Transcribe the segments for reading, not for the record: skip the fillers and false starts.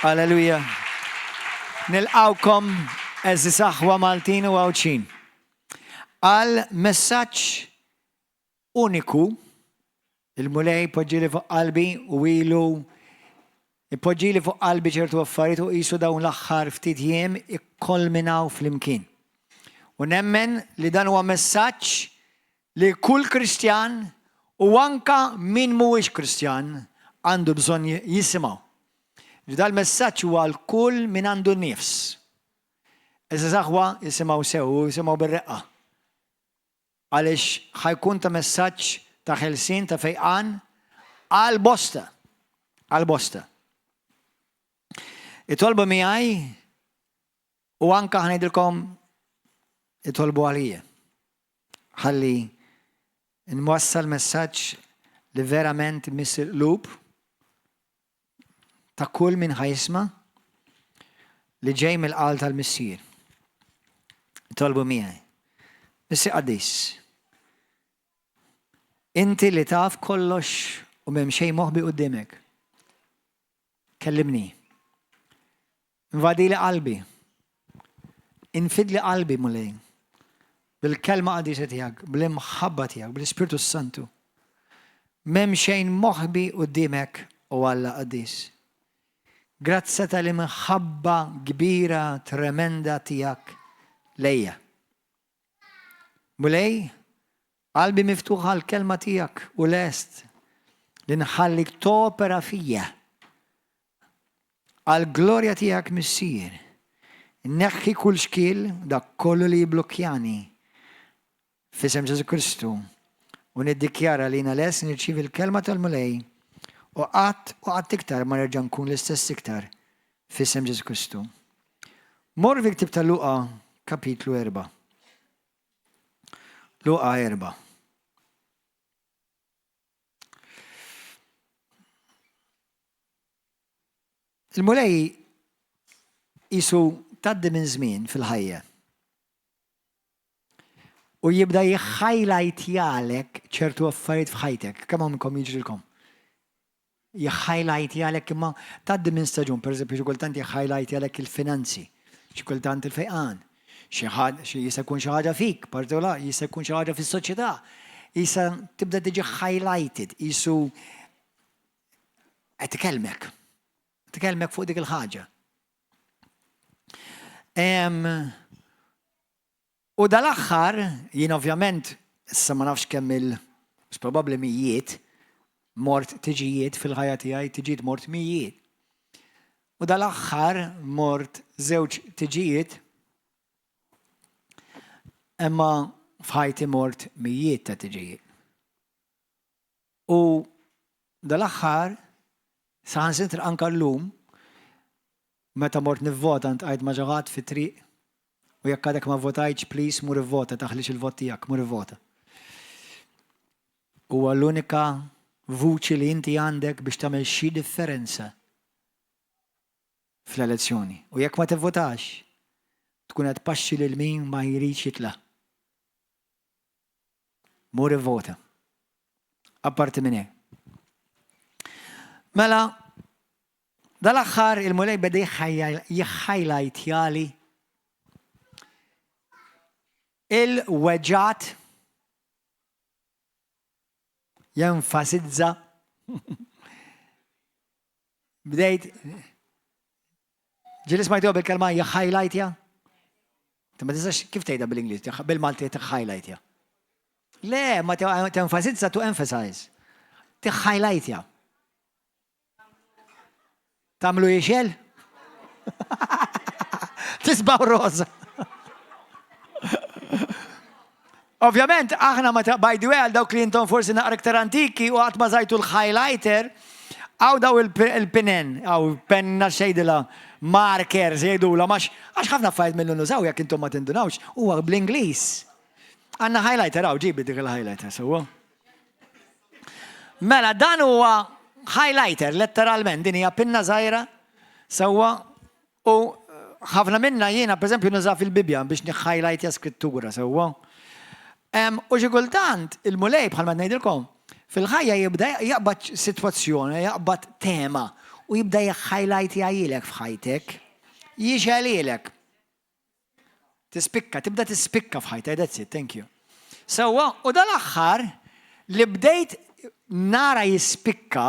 Alleluja. Nilqawkom eżis aħwa Maltin u Għawdxin. Għal messaġġ uniku il-Mulej poġġieli fuq qalbi u ilu ipoġġieli fuq qalbi ċertu affarijiet u qisu dawn l-aħħar ftit jiem ikkolminaw flimkien. U nemmen li dan huwa messaġġ li kull Kristjan u anka min mhuwiex Kristjan għandu bżonn jisimgħu. Li dal-messaġġ huwa għal kull min għandu nifs. Għeżież aħwa, isimgħu sew u isimgħu bir-reqqa. Għaliex ħa jkun ta' messaġġ ta' ħelsien, ta' fejqan għal bosta. Għal bosta. Itolbu miegħi u anka ħa ngħidilkom itolbu għalija. Ħalli nwassal messaġġ li verament miss il-qlub ta' kull min ħa jisma' li ġej mill-qal tal-Missier. Itolbu miegħi. Missier qaddis. Inti li taf kollox u m'hemm xejn moħbi quddiemek. Kellimni. Invadili qalbi. Infidli qalbi, Mulej. Bil-kelma qadisa tiegħek, bl-imħabba tiegħek, bl-Ispirtu Santu. M'hemm xejn moħbi quddiemek, o Alla qaddis. Grazzi tal-imħabba kbira tremenda tiegħek lejja. Mulej, qalbi miftuħa għall-kelma tiegħek u lest li nħallik topera fija. Għall-glorja tiegħek Missier, neħħi kull xkiel dak kollu li jiblukkjani f'isem Ġesù Kristu u niddikjara li jiena lest nirċievi l-kelma tal-Mulej u qatt u qatt iktar ma nerġa' nkun l-istess iktar f'isem Ġesù Kristu. Mor fil-ktieb ta' Luqa kapitlu 4. Luqa 4. Il-Mulej jisu taddi minn żmien fil-ħajja. U jibda jħajlajtjalek ċertu affarijiet f'ħajtek. Kemm hawnkom jiġrilkom? Jħajlajtjalek imma taddi minn staġun, per eżempju, xi kultant jħajlajtjalek il-finanzi, xi kultant il-fejqan, xi xi jista' jkun xi ħaġa fik, partikolar, jista' jkun xi ħaġa fis-soċjetà. Jista' tibda tiġi highlighted, jisu qed ikellmek. Qed ikellmek fuq dik il-ħaġa. U dal-aħħar, jien ovvjament, issa ma nafx kemm il, probabbli mijiet, mort tiġijiet fil-ħajja tiegħi, tiġijiet mort mijiet. U dal-aħħar mort żewġ tiġijiet, imma f'ħajti mort mijiet ta' tiġijiet. U dal-aħħar, saħansitra anka llum, meta mort nivvota ntqajt ma' xi ħadd fit-triq u jekk għadek ma vvotajtx please mur ivvota taħlix il-vot tiegħek, mur ivvota. Huwa l-unika vuċi li inti għandek biex tagħmel xi differenza fl-elezzjoni. U jekk ma tivvotax, tkun qed tpaxxi lil min ma jridx jitla'. Mur ivvota. Apparti minn hekk. Mela, dal-aħħar il-Mulej beda jħajlajtjali il-weġgħat jenfasizza Bdejt Ġieli smajtuha bil-kelma jħajlajtja? Ma tistax kif tgħidha bil-Ingliż, bil-Malti tħajlajtja. Le, ma tenfasizza to emphasize. Tiħħajlajtja. Tamlu jixel? Tisbaw roza. Ovvjament, aħna ma ta' by the way, għal dawk li intom forsi naqra iktar antiki u qatt ma żajtu l-highlighter, għaw daw il-pinen, għaw penna xejdila, markers jgħidula, max għax ħafna affarijiet minnu nużaw jekk intom ma tindunawx, huwa bl-Ingliż. Għandna highlighter għaw, ġibi dik il-highlighter, sewwa. Mela dan huwa highlighter, letteralment, din hija pinna żgħira, sewwa, U ħafna minna jiena pereżempju nuża fil-Bibbja biex niħħajlajtja skrittura sewwa. U xi kultant il-Mulej bħalma ngħidilkom fil-ħajja jibda jaqbad sitwazzjoni, jaqbad tema U jibda jħajlajtjajilek f'ħajtek. Jixgħelilek. Tispikka, tibda tispikka f'ħajtek, that's it, thank you. Sewwa, u dal-aħħar li bdejt nara jispikka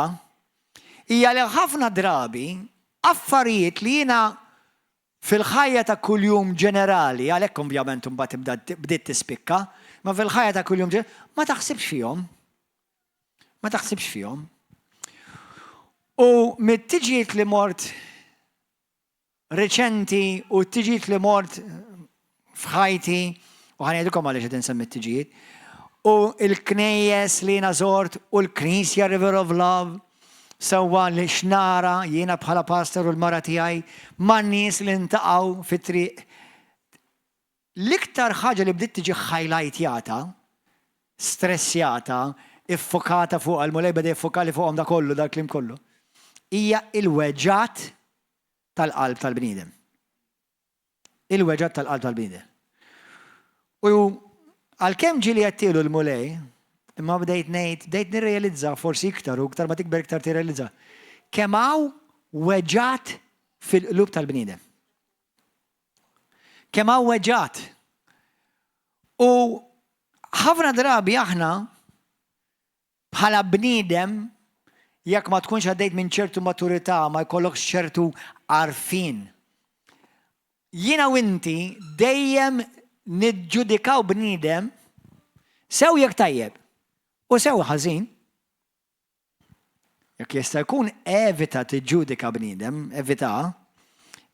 hija li ħafna drabi affarijiet li jiena fil-ħajja ta' kuljum ġenerali, għalhekk ovvjament imbagħad tibda bdiet tispikka, ma fil-ħajja ta' kuljum ġenerali ma taħsibx fihom. Ma taħsibx fihom. U mit-tiġijiet li mort reċenti u t-tiġijiet li mort f'ħajti, u ħa ngħidilkom għaliex qed insemmi t-tiġijiet, u l-knejjes li jiena żort u l-Knisja River of Love, sewwa li x'nara jiena bħala pastor u l-mara tiegħi man-nies li ntaqgħu fit-triq. L-iktar ħaġa li bdiet tiġi ħajlajtjata, stressjata, iffokata fuqha, l-Mulej beda jiffokali fuqhom da kollu, dal-kliem kollu, hija il-weġgħat tal-qalb tal-bniedem. Il-weġgħat tal-qalb tal-bniedem. U għalkemm ġieli għedtielu l-Mulej, imma bdejt ngħid, bdejt nirrealizza forsi iktar u iktar ma tikber iktar tirrealizza kemm hawn weġgħat fil-qlub tal-bniedem. Kemm hawn weġgħat. U ħafna drabi aħna Bħala bniedem, jekk ma tkunx għaddejt minn ċertu maturità, ma jkollokx ċertu għarfien. Jiena u inti dejjem niġġudikaw bniedem sew jekk tajjeb u sew ħażin. Jekk jista' jkun evita tiġġudika bniedem, evita.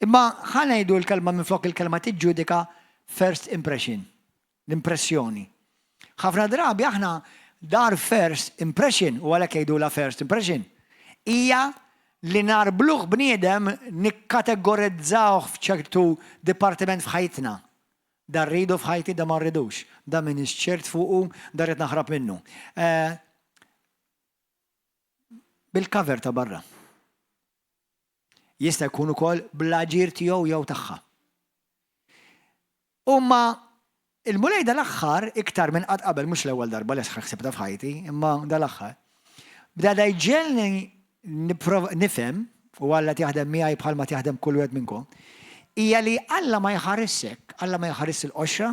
Imma ħa ngħidu l-kelma minflok il-kelma tiġġudika first impression. L-impressjoni. Ħafna drabi aħna dar first impression, u għalhekk jgħidulha first impression, hija li narbluh bniedem nikkategorizzawh f'ċertu dipartiment f'ħajtna. Da rridu f'ħajti, da ma rridux. Da m'iniex ċert fuqu, da rrid naħrab minnu. Eh, bil-cover ta' barra. Jista' jkun ukoll bl-aġir tiegħu jew tagħha. Imma il-Mulej dal-aħħar, iktar minn qatt qabel, mhux l-ewwel darba li ħsibtha f'ħajti, imma dal-aħħar, beda jġegħelni nifhem, u Alla qed jaħdem miegħi bħalma qed jaħdem kull wieħed minnkom, hija li Alla ma jħarisx hekk, Alla ma jħarisx il-qoxra,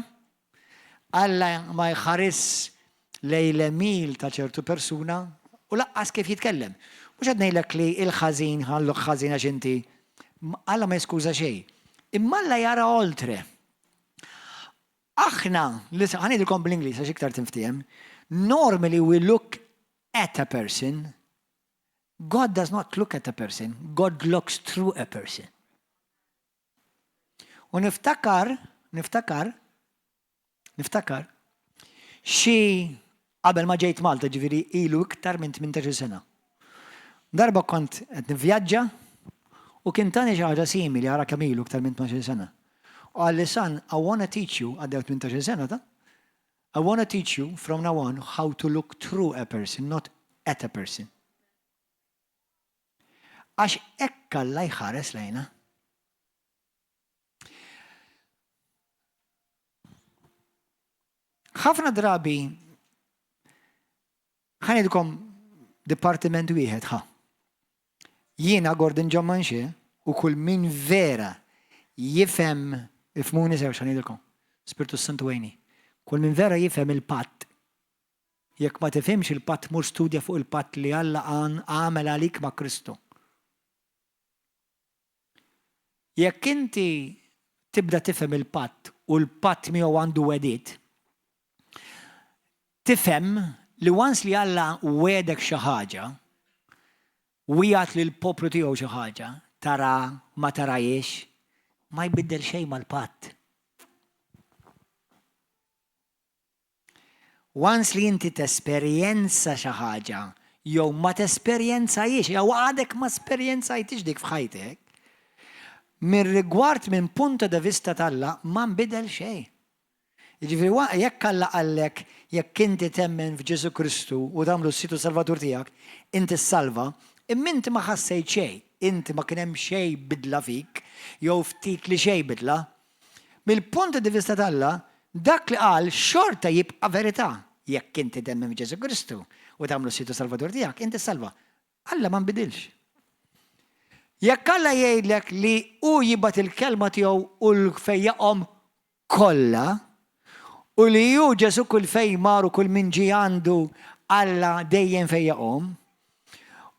Alla ma jħarisx lejn l-għemil ta' ċertu persuna u laqqas kif jitkellem. Mhux qed ngħidlek li l-ħażin ħalluk ħażin għax inti Alla ma jiskuża xejn. Imma Alla jara oltre. Aħna, ħa ngħidilkom bl-Ingliż għax iktar tinftiehem, normally we look at a person, God does not look at a person, God looks through a person. U niftakar, niftakar, niftakar, xi qabel ma ġejt Malta ġifieri ilu iktar minn 18 sena. Darba kont qed nivvjaġġa u kien tani xi ħaġa simili ara kemm ilu iktar minn 18 sena. U qalli son, I wanna teach you, għaddew 18 sena ta' I wanna teach you from now on how to look through a person, not at a person. Għax hekk Alla jħares lejna. Ħafna drabi ħa ngħidilkom dipartiment wieħed ħa. Jiena Gordon John Manche u kull min vera jifhem ifhmuni sew x'ngħidilkom. Spirtu Santu għini. Kull min vera jifhem il-patt Jekk ma tifhimx il-patt mur studja fuq il-patt li Alla għamel għalik ma' Kristu. Jekk inti tibda tifhem il-patt u l-patt miegħu għandu wegħdiet, tifhem li once li Alla wegħdek xi ħaġa, wiegħed lill-poplu tiegħu xi ħaġa, tara ma tarahiex, ma jbiddel xejn mal-patt. Once li inti tesperjenza xi ħaġa jew ma tesperjenzahiex jew għadek ma sperjenzajtix dik f'ħajtek, mir-rigward minn punto de vista t'Alla ma nbidel xejn. Jiġifieri jekk Alla qallek jekk inti temmen f'Ġesù Kristu u tagħmlu s-Sid u Salvatur tiegħek, inti ssalva, imma inti ma ħassejt xejn, inti ma kien hemm xejn bidla fik jew ftit li xejn bidla, Mill-punt di vista t'Alla, dak li qal xorta jibqa' verità. Jekk inti temmen f'Ġesù Kristu u tagħmlu Sid u Salvatur tiegħek, inti ssalva. Alla ma nbidilx. Jekk Alla jgħidlek li hu jibgħat il-kelma tiegħu u l-fejjaqhom kollha, u li hu Ġesù kull fejn mar u kull min ġie għandu Alla dejjem fejjaqhom,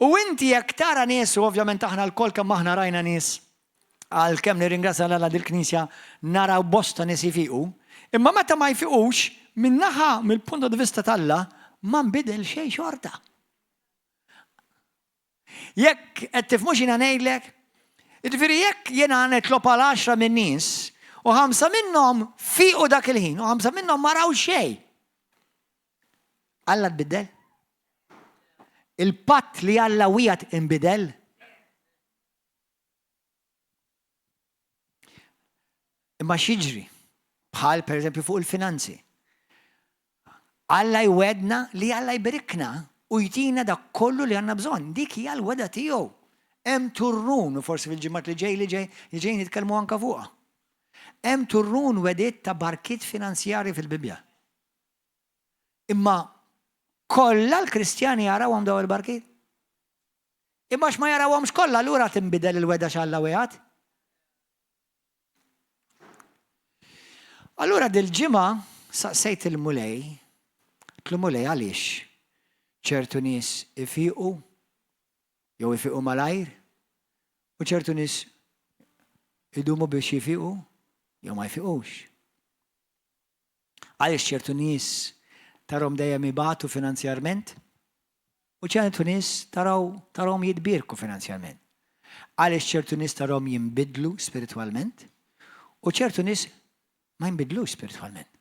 u inti jekk tara nies, u ovvjament aħna lkoll kemm aħna rajna nies, għalkemm nirringrazzja 'l Alla dil-Knisja naraw bosta nies jfiqu, imma meta ma jfiqux, minn naħa mill-punto di vista t'Alla ma nbidel xejn xorta. Jekk qed tifhmu x'jiena ngħidlek? Jiġifieri jekk jiena nitlob għal għaxra min-nies u ħamsa minnhom fiequ dak il-ħin u ħamsa minnhom ma raw xejn. Alla tbiddel? Il-patt li Alla wiegħed inbidel? Imma x'jiġri? Bħal pereżempju fuq il-finanzi. Alla jwedna li Alla jberikna u jtina dak kollu li għandna bżonn. Dik hija l-weda tiegħu. Hemm turrun, u forsi fil-ġimgħat li ġej li ġej li ġej nitkellmu anka fuqha. Hemm turrun wegħdiet ta' barkiet finanzjarji fil-Bibbja. Imma kollha l-Kristjani jarawhom daw il-barkiet? Imma għax ma jarawhomx kollha allura tinbidel il-wegħda x'Alla wegħed? Allura dil-ġimgħa saqsejt il-Mulej, għedtlu Mulej għaliex ċertu nies ifiqu jew ifiqu malajr u ċertu nies idumu biex jifiqu jew ma jfiqux. Għaliex ċertu nies tarhom dejjem ibatu finanzjarment u ċertu nies taraw tarhom jitbierku finanzjarment? Għaliex ċertu nies tarhom jinbidlu spiritwalment u ċertu nies ma jinbidlux spiritwalment?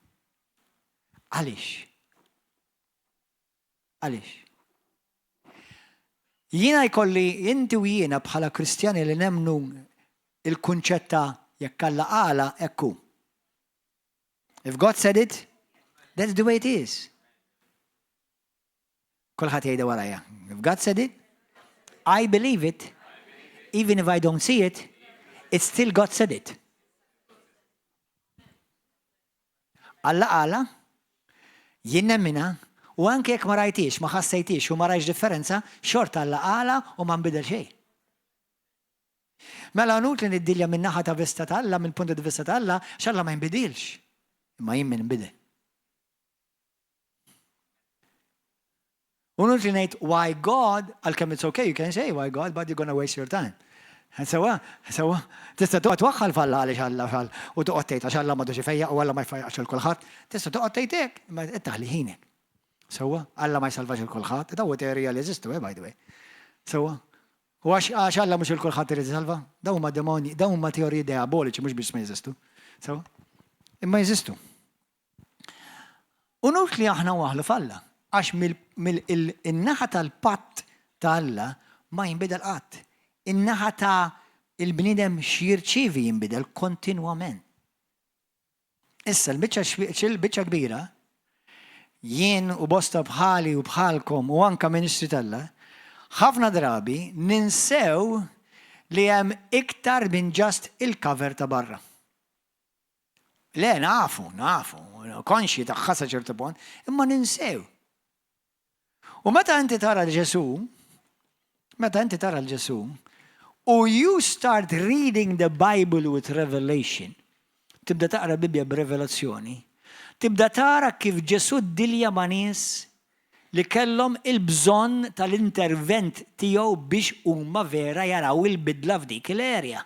Għaliex? Għaliex? Jiena jkolli inti u jiena bħala Kristjani li nemmnu il-kunċett ta' jekk Alla qala hekk hu. If God said it, that's the way it is. Kulħadd jgħidha warajja. If God said it, I believe it, even if I don't see it, it's still God said it. Alla qala, jien nemmina, u anke jekk ma rajtix, ma ħassejtix u ma rajtx differenza, xorta Alla qala u ma nbidel xejn. Mela inutli niddilja min-naħa ta' vista ta' Alla, mill-punto di vista ta' Alla, għax Alla ma jinbidilx. Imma jien min nbidel. U inutli ngħid why God, għalkemm it's okay, you can say why God, but you're gonna waste your time. Sewa, sewa, tista' toqgħod twaħħal f'Alla għaliex Alla fal u toqgħod tgħid għax Alla m'għadux ifejjaq u Alla ma jfejjaqx lil kulħadd. Tista' toqgħod tgħid hekk, imma qed taħli ħinek. Sewa, Alla ma jsalvax lil kulħadd, dawn teorija li jeżistu, eh, by the way. Sewa, U għax għax Alla mhux 'il kulħadd irid isalva? Dawn huma demonji, dawn huma teoriji diaboliċi mhux biss ma jeżistu. Sewa? Imma jeżistu. U nut li aħna waħlu f'Alla, għax mill-naħa tal-patt ta' Alla ma jinbidel qatt. In-naħa ta' il-bniedem x'jirċievi jinbidel kontinwament. Issa l-biċċa l-biċċa kbira, jien u bosta bħali u bħalkom u anka ministri t'Alla, ħafna drabi ninsew li hemm iktar minn just il-cover ta' barra. Le, nafu, nafu, konxji tagħha sa ċertu punt, imma ninsew. U meta inti tara l-Ġesù, meta inti tara l-Ġesù, u you start reading the Bible with revelation, tibda taqra Bibbja b'revelazzjoni, tibda tara kif Ġesù ddilja ma' nies li kellhom il-bżonn tal-intervent tiegħu biex huma vera jaraw il-bidla f'dik l-area.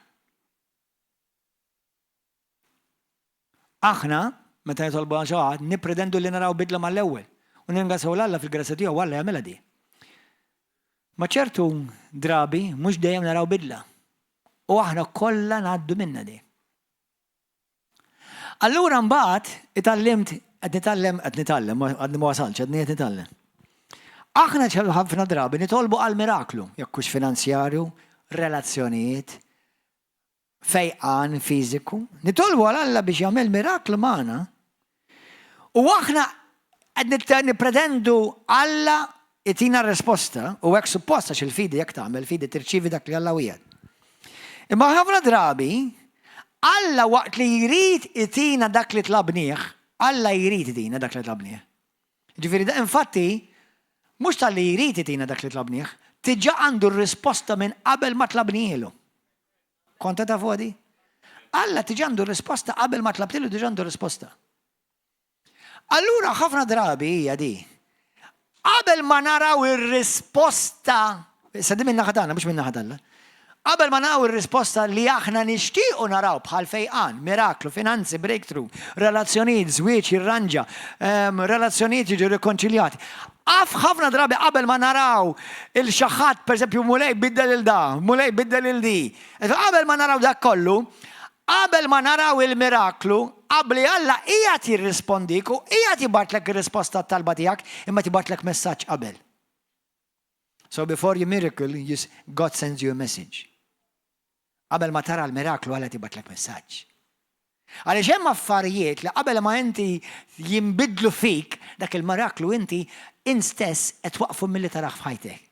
Aħna, meta nitolbu għal xi ħadd, nippretendu li naraw bidla mal-ewwel. U nirringrazzjaw 'l Alla fil-grazzja tiegħu Alla jagħmilha di. Ma ċertu drabi mhux dejjem naraw bidla. U aħna kollha ngħaddu minnha di. Allura mbagħad itgħallimt qed nitgħallem qed nitgħallem għadni ma wasaltx għadni qed nitgħallem. Aħna ħafna drabi nitolbu għal miraklu, jekk hux finanzjarju, relazzjonijiet, fejqan fiżiku, nitolbu għal Alla biex jagħmel miraklu magħna. U aħna qed nippretendu Alla itina risposta u hekk suppost għax il-fidi jekk tagħmel fidi tirċievi dak li Alla wiegħed. Imma ħafna drabi Alla waqt li jrid itina dak li tlabnieh, Alla jrid itina dak li tlabnieh. Ġifieri, infatti, mhux talli jrid itina dak li tlabnieh, diġà għandu r-risposta minn qabel ma tlabnielu. Konta ta' fodi? Alla tiġi għandu risposta qabel ma tlabtilu diġà għandu risposta. Allura ħafna drabi hija di. Qabel ma naraw ir-risposta, issa di min-naħa tagħna mhux min-naħa t'Alla. Qabel ma naraw ir-risposta li aħna nixtiequ naraw bħal fejqan, miraklu, finanzi, breakthrough, relazzjonijiet, żwieġ jirranġa, ehm, relazzjonijiet jiġu rikonċiljati. Af ħafna drabi qabel ma naraw il xi ħadd, pereżempju, Mulej biddel il da, Mulej biddel il di. Qabel ma naraw dak kollu, Qabel ma naraw il-miraklu, abbli Alla qiegħed jirrispondik u qiegħed jibgħatlek ir-risposta għat-talba tiegħek, imma jibgħatlek messaġġ qabel. So before your miracle, you, God sends you a message. Qabel ma tara l-miraklu, Alla jibgħatlek messaġġ. Għaliex hemm affarijiet li qabel ma inti jinbidlu fik, dak il-miraklu inti int stess qed waqfu milli taraħ f'ħajtek.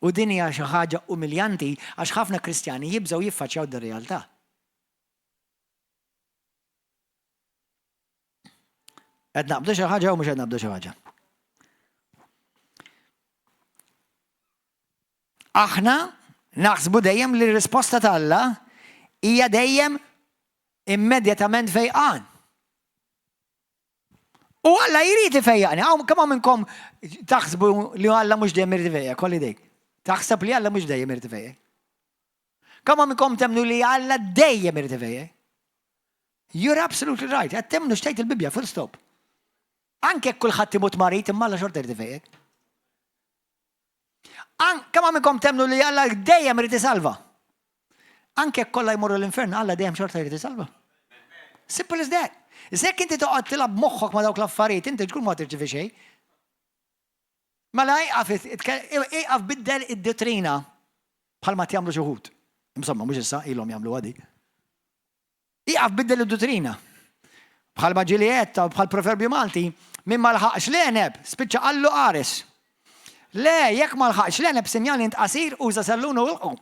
U din hija xi ħaġa umiljanti għax ħafna Kristjani jibżgħu jiffaċċjaw dir-realtà. Qed naqbdu xi ħaġa u mhux qed naqbdu xi ħaġa. Aħna naħsbu dejjem li r-risposta t'Alla hija dejjem immedjatament fejqan. U Alla jrid ifejjaqni. Hawn kemm hawn minnkom taħsbu li Alla mhux dejjem irid ifejjaq, kolli dejk. Taħseb li Alla mhux dejjem irid ifejjaq. Kemm hawn minnkom temnu li Alla dejjem irid ifejjaq? You're absolutely right. Qed temnu x'tgħid il-Bibbja, full stop. Anke jekk kulħadd imut marid, imma Alla xorta jrid ifejjaq. Kemm hawn minnkom temnu li Alla dejjem irid isalva? Anke jekk kollha jmorru l-infern, Alla dejjem xorta jrid isalva. Simple as that. Issa jekk inti toqgħod tilgħab moħħok ma' dawk l-affarijiet, inti tkun ma tirċivi xejn. Mela iqaf iqaf biddel id-dottrina bħalma jagħmlu xi wħud. Insomma, mhux issa ilhom jagħmlu għadi. Ieqaf biddel id-duttrina. Bħalma ġieli għedt bħal proverbju Malti, min ma lħaqx l-għeneb, spiċċa qallu qares. Le, jekk ma lħaqx l-għeneb sinjal int qasir, uża sellun u ilqu.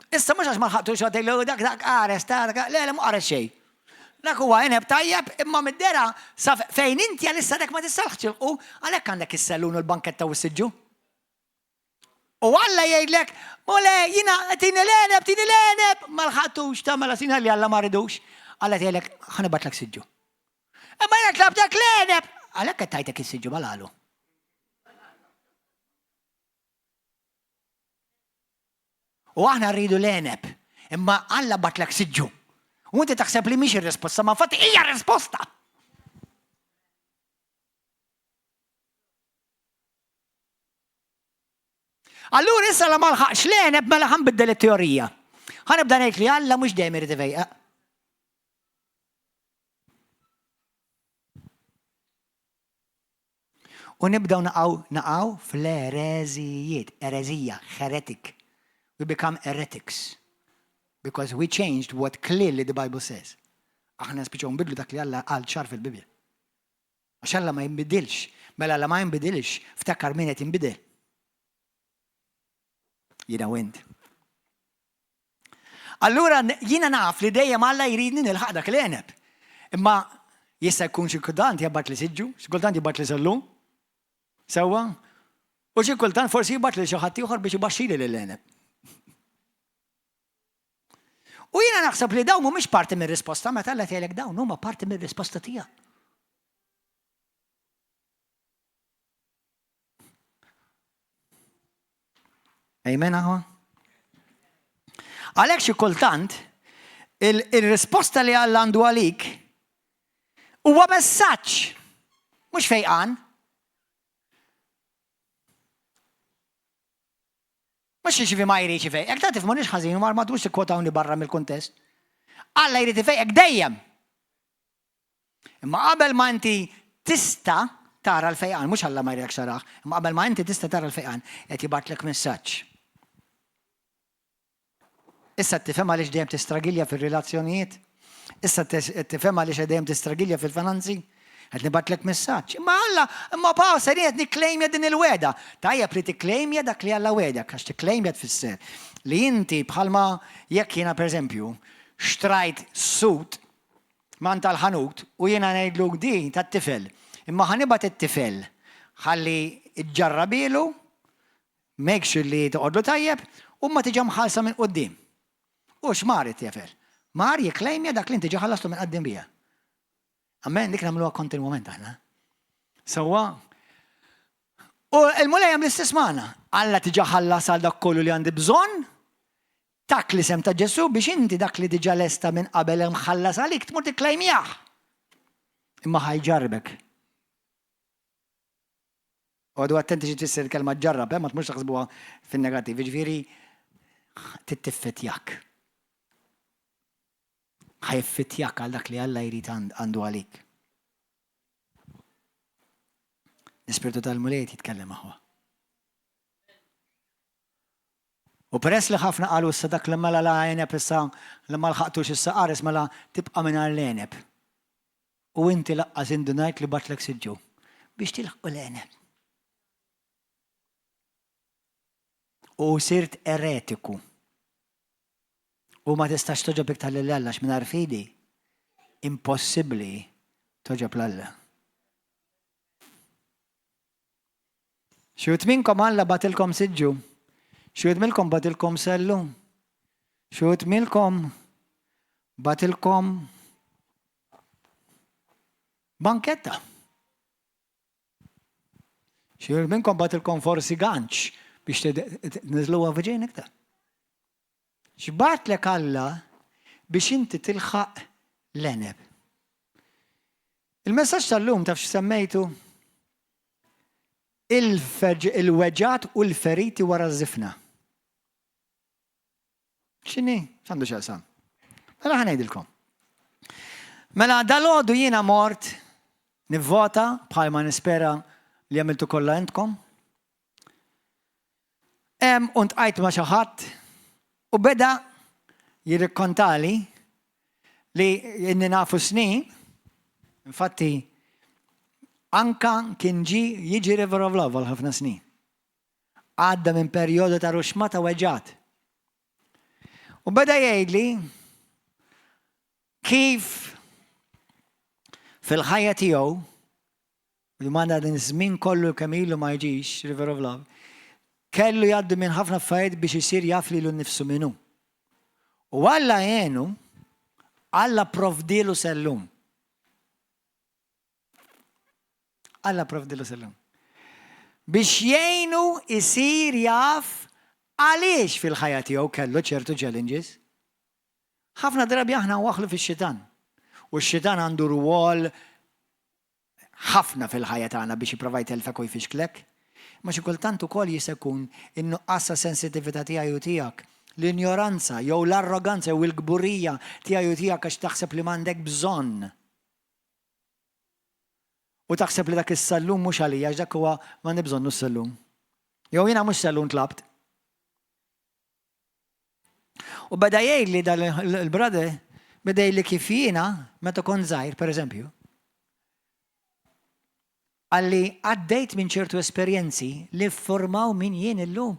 Issa mhux għax ma lħaqtux għadejlu dak dak qares, ta' dak, le, le, mhu qares xejn. Dak huwa għeneb tajjeb imma mid-dera sa fejn inti għalissa dak ma tistax tilqu, għalhekk għandek is-sellun u l-banketta u s-siġġu. U Alla jgħidlek, Mole, jina tini l-għeneb, tini l-għeneb, ma lħaqtux ta' mela sina li Alla ma ridux. Alla jgħidlek, ħa nibgħatlek siġġu. Imma jena tlabtek l-għeneb, għalhekk qed tajtek is-siġġu mal-għalu. U aħna rridu l-għeneb, imma Alla batlek siġġu. U inti taħseb li mhix ir-risposta, ma fatti hija risposta. Allura issa la ma lħaqx l-għeneb mela ħa nbiddel it-teorija. Ħa nibda ngħid li Alla mhux dejjem irid ifejjaq. U nibdew naqgħu naqgħu fl-ereżijiet, ereżija, heretic. We become heretics. Because we changed what clearly the Bible says. Aħna nispiċċaw nbidlu dak li Alla qal ċar fil-Bibbja. Għax Alla ma jinbidilx. Mela Alla ma jinbidilx, ftakar min qed jinbidel. Jiena u int. Allura jiena naf li dejjem Alla jridni nilħaq dak l-għeneb. Imma jista' jkun xi kultant jabbat li siġġu, xi kultant jibgħat li sellum. Sewwa? U xi kultant forsi jibgħat li xi ħadd ieħor biex ibaxxili lill-għeneb. U jiena naħseb li dawn mhumiex parti mir-risposta meta Alla tgħidlek dawn huma parti mir-risposta tiegħek. Amen aħwa? Għalhekk xi kultant il-risposta li Alla għandu għalik huwa messaġġ mhux fejqan. Mhux jiġifieri ma jridx ifejqek, ta' tifhmunix ħażin u ma tmurx tikkwotawni barra mill-kuntest. Alla jrid ifejqek dejjem. Imma qabel ma inti tista' tara l-fejqan, mhux Alla ma jridekx tarah, imma qabel ma inti tista' tara l-fejqan, qed jibgħatlek messaġġ. Issa tifhem għaliex dejjem tistragilja fir-relazzjonijiet? Issa tifhem għaliex dejjem tistragilja fil-finanzi? Qed nibgħatlek messaġġ. Imma Alla, imma Pastor, jien qed nikklejmja din il-wegħda. Tajjeb li tikklejmja dak li Alla wegħdek, għax tikklejmja tfisser li inti bħalma jekk jiena pereżempju xtrajt suit man tal-ħanut u jiena ngħidlu din tat-tifel, imma ħa nibgħat it-tifel ħalli ġġarrabilu. Make sure li toqgħodlu tajjeb u ma tiġa mħallsa minn quddiem. U x'mar it-tifel? Mar jikklejmja dak li inti ġa ħallastu minn quddiem bija. Amen, dik nagħmluha kontinwament aħna. Sewwa. U l-Mulej hemm l-istess magħna. Alla tiġa ħallas għal dak kollu li għandi bżonn, tak l-isem ta' Ġesu biex inti dak li diġa lesta minn qabel hemm ħallas għalik tmur tikklejmjah. Imma ħa jġarrbek. Għodu attenti xi tfisser il-kelma ġarrab, eh, ma tmurx taħsbuha fin-negattiv, jiġifieri tittiffetjak. Ħa jiffittjak għal dak li Alla jrid għandu għalik. L-Ispirtu tal-Mulej jitkellem aħwa. U peress li ħafna qalu issa dak li mela la għeneb issa li ma lħaqtux issa qares mela tibqa' mingħajr l-għeneb. U inti laqqas indunajt li batlek siġġu biex tilħqu l-għeneb. U sirt eretiku. U ma tistax togħġob iktar lil Alla għax mingħajr fidi impossibbli togħġob 'l Alla. Xi wħud minnkom Alla bagħtilkom siġġu. Xi wħud minnkom bagħtilkom sellu. Xi wħud minnkom bagħtilkom banketta. Xi wħud minnkom bagħtilkom forsi ganċ biex tniżluha f'ġejn iktar. X'bagħatlek Alla biex inti tilħaq l-għeneb? Il-messaġġ tal-lum taf x'semmejtu? Il-weġgħat u l-feriti wara ż-żifna. X'inhi? X'għandu x'jaqsam? Mela ħa ngħidilkom. Mela dalgħodu jiena mort nivvota bħalma nispera li għamiltu kollha intkom. Hemm u ntqajt ma' xi ħadd u beda jirrikkontali li inni nafu snin, infatti anka kien ġi jiġi River of Love għal ħafna snin. Għadda minn perjodu ta' ruxma ta' weġgħat. U beda jgħidli kif fil-ħajja tiegħu Li ma dan iż-żmien kollu kemm ilu ma jiġix, River of Love, kellu jgħaddi minn ħafna affarijiet biex isir jaf lilu nnifsu min hu. U Alla għenu, Alla provdielu sellum. Alla provdielu sellum. Biex jgħinu isir jaf għaliex fil-ħajja tiegħu kellu ċertu challenges. Ħafna drabi aħna waħlu fix-xitan. U x-xitan għandu rwol ħafna fil-ħajja tagħna biex jipprova jtellfek u jfixklek. Imma xi kultant ukoll jista' jkun in-nuqqas ta' sensitività tiegħi u tiegħek, l-injoranza jew l-arroganza jew il-kburija tiegħi u tiegħek għax taħseb li m'għandek bżonn. U taħseb li dak is-sallum mhux għalija għax dak huwa m'għandi bżonnu s-sallum. Jew jiena mhux sallum tlabt. U beda jgħidli dan il-brother, beda jgħidli kif jiena meta kont żgħir, pereżempju, għalli għaddejt minn ċertu esperjenzi li formaw min jien illum.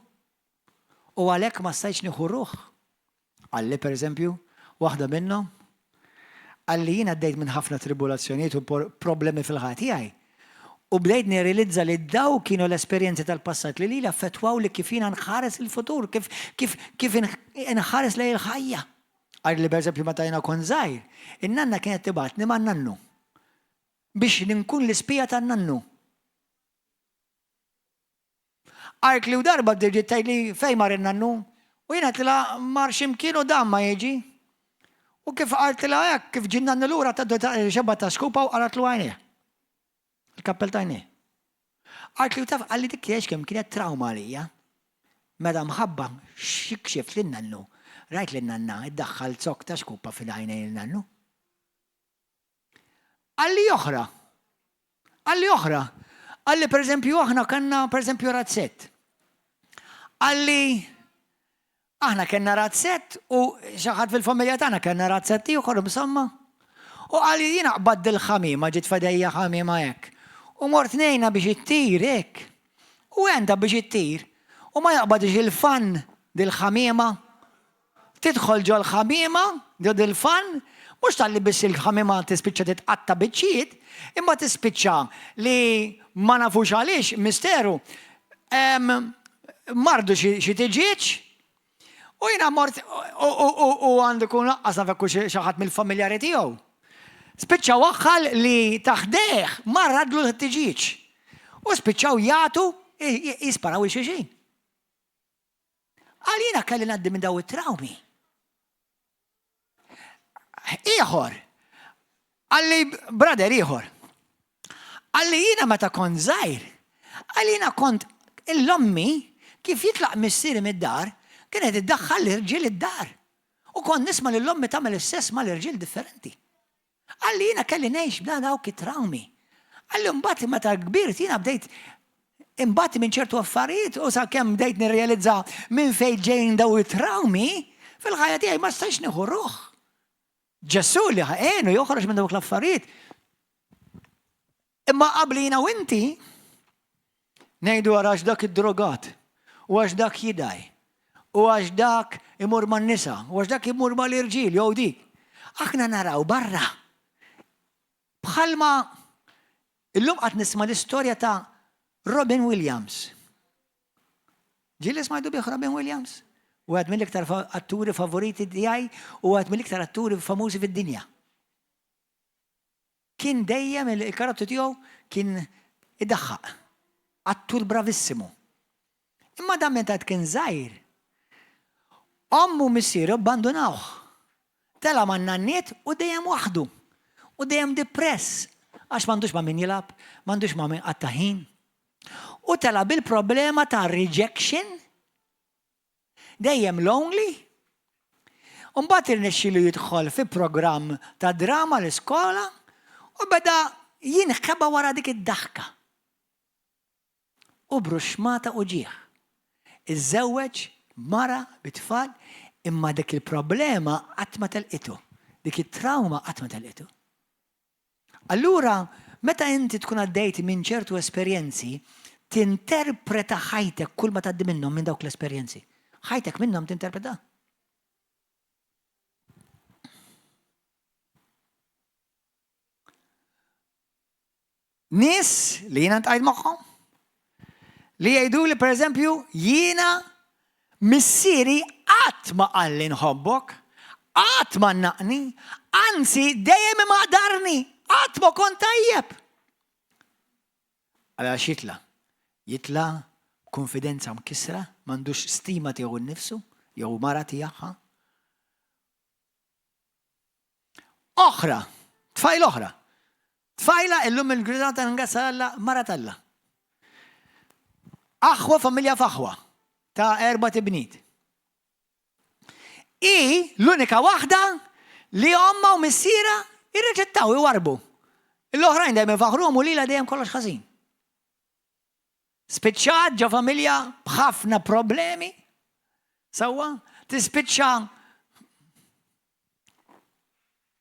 U għalhekk ma stajtx nieħu ruħ. Għalli pereżempju, waħda minnhom, għalli jien għaddejt minn ħafna tribulazzjonijiet u problemi fil-ħajja tiegħi. U bdejt nirrealizza li dawk kienu l-esperjenzi tal-passat li lili affettwaw li kif jiena nħares il-futur, kif kif kif inħares lejn il-ħajja. Għar li pereżempju meta jiena kont żgħir, in-nanna kienet tibgħatni man-nannu biex nkun l-ispija tan-nannu. Qaltli u darba ġiet tgħidli fejn mar in-nannu? U jien għedtilha mar xi mkien u dam ma jiġi. U kif qaltilha hekk, kif ġie n-nannu lura ta' xebgħa ta' xkupa u qaratlu għajnejh. Il-kappell ta' għajnejh. Qaltli u taf qalli dik kiex kemm kienet trawma għalija. Meta mħabba xikxift lin-nannu, rajt lin-nanna iddaħħal zokk ta' xkupa fil-għajnejn il-nannu. Qalli oħra. Qalli oħra. Qalli pereżempju aħna kellna pereżempju razzett. Qalli aħna kellna razzett u xi ħadd fil-familja tagħna kellna razzett ieħor insomma. U qalli jiena qbad dil-ħamiema ġiet f'idejja ħamiema hekk. U mort ngħinha biex ittir hekk. U għentha biex ittir. U ma jaqbadix il-fann dil-ħamiema. Tidħol ġol-ħamiema, ġo dil-fann, mhux talli biss il-ħamiema tispiċċa titqatta' biċċiet, imma tispiċċa li ma nafux għaliex, misteru, mardu xi tiġieġ u jiena mort u għandu kun laqqas naf hekk xi ħadd mill-familjari tiegħu. Spiċċa waħħal li taħdejh marradlu l-ħtiġieġ. U spiċċaw jagħtu jisparaw il xulxin. Għal jiena kelli ngħaddi minn daw it-trawmi. Ieħor, għalli brother ieħor, għalli jiena meta kont żgħir, għalli jiena kont l-ommi kif jitlaq missieri mid-dar, kienet iddaħħal l-irġiel id-dar. U kont nisma' lil ommi tagħmel is-sess mal-irġiel differenti. Qalli jiena kelli ngħix b'dan dawk it-trawmi. Qalli mbagħad meta kbirt jiena bdejt imbagħad minn ċertu affarijiet u sakemm bdejt nirrealizza minn fejn ġejjin daw it-trawmi, fil-ħajja tiegħi ma stajtx nieħu ruħ. Ġesù li għenu joħroġ minn dawk l-affarijiet. Imma qabli jiena u inti ngħidu ara għax dak iddrogat, u għax dak jidgħi, u għax dak imur man-nisa, u għax dak imur mal-irġiel jew dik. Aħna naraw barra. Bħalma illum qatt nisma' l-istorja ta' Robin Williams. Ġieli smajtu bih Robin Williams? Wieħed mill-iktar atturi favoriti tiegħi u wieħed mill-iktar atturi famużi fid-dinja. Kien dejjem il-karattru tiegħu kien idaħħaq. Attur bravissimu. Imma dan meta kien żgħir, ommu u missieru abbandunawh. Tela' man-nanniet u dejjem waħdu. U dejjem dipress għax m'għandux ma' min jilgħab, m'għandux ma' min iqatta' ħin. U tela' bil-problema ta' rejection Dejjem lonely. U mbagħad irnexxielu jidħol fi programm ta' drama l-iskola u beda jinħeba wara dik id-daħka. U bruxmata uġigħ. Iżżewweġ mara bit-tfal imma dik il-problema qatt ma telqitu. Dik it-trawma qatt ma telqitu. Allura, meta inti tkun għaddejt minn ċertu esperjenzi, tinterpreta ħajtek kull ma tgħaddi minnhom minn dawk l-esperjenzi. Ħajtek minnhom tinterpreta. Nies li jiena ntqajt magħhom li jgħidu li pereżempju jiena missieri qatt ma qalli nħobbok, qatt ma naqni, anzi dejjem imaqdarni, qatt ma kont tajjeb. Għala x'jitla? Jitla konfidenza mkissra, m'għandux stima tiegħu nnifsu jew mara tiegħha. Oħra, tfajla oħra. Tfajla illum il-ġurnata ringrazzja Alla mara t'Alla. Aħwa familja f'aħwa ta' erba' tibnit. I l-unika waħda li omma u missiera irreġettaw iwarbu. L-oħrajn dejjem ifaħruhom u lilha dejjem kollox ħażin. Spiċċat ġo familja b'ħafna problemi. Sewwa, tispiċċa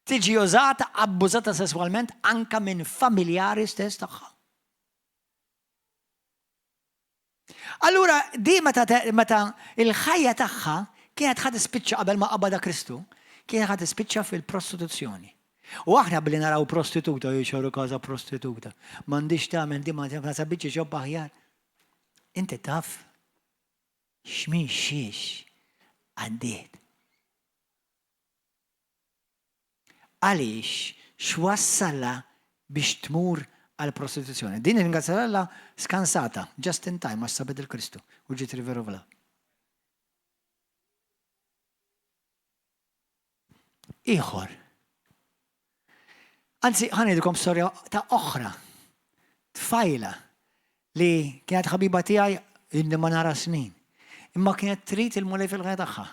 tiġi użata, abbużata sesswalment anka minn familjari stess tagħha. Allura, di meta, meta il-ħajja tagħha kienet ħad tispiċċa qabel ma qabada Kristu, kienet ħad tispiċċa fil-prostituzzjoni. U aħna billi naraw prostituta, jxorru każa prostituta. M'għandix tagħmel di ma sabitx ġob aħjar. Inti taf x'min xiex għaddiet. Għaliex x'wassalha biex tmur għal prostituzzjoni. Din ringrazzja Alla skansata, just in time, għax sabet il-Kristu u ġiet riverovla. Ieħor. Anzi, ħa ngħidilkom storja ta' oħra. Tfajla li kienet ħabiba tiegħi inni ma nara snin. Imma kienet trid il-Mulej fil-ħajja tagħha.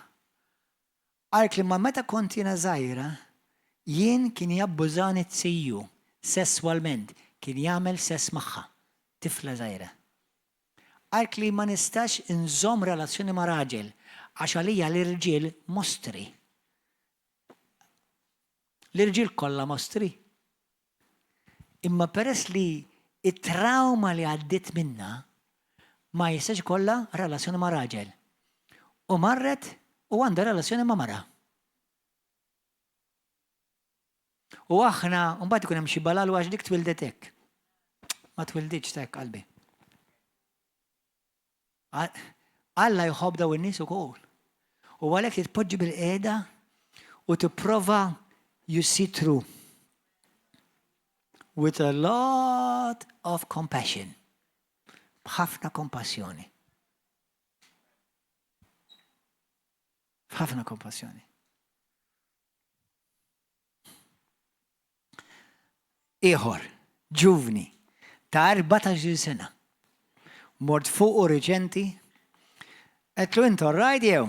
Għalt li ma meta kont jiena żgħira, jien kien jabbużani t-siju sesswalment, kien jagħmel sess magħha, tifla żgħira. Qaltli li ma nistax inżomm relazzjoni ma' raġel għax għalija l-irġiel mostri. L-irġiel kollha mostri. Imma peress li it-trauma li għaddiet minna ma jistax ikollha relazzjoni ma' raġel. U marret u għandha relazzjoni ma' mara. U aħna, mbagħad ikun hemm xi balalu għax dik twildet hekk. Ma twilditx hekk qalbi. Alla jħobb daw in-nies ukoll. U għalhekk titpoġġi bil-qiegħda u tipprova you see through with a lot of compassion. B'ħafna kompassjoni. B'ħafna kompassjoni. Ieħor, ġuvni, ta' 14-il sena. Mort fuqu riċenti, għedtlu int alright jew?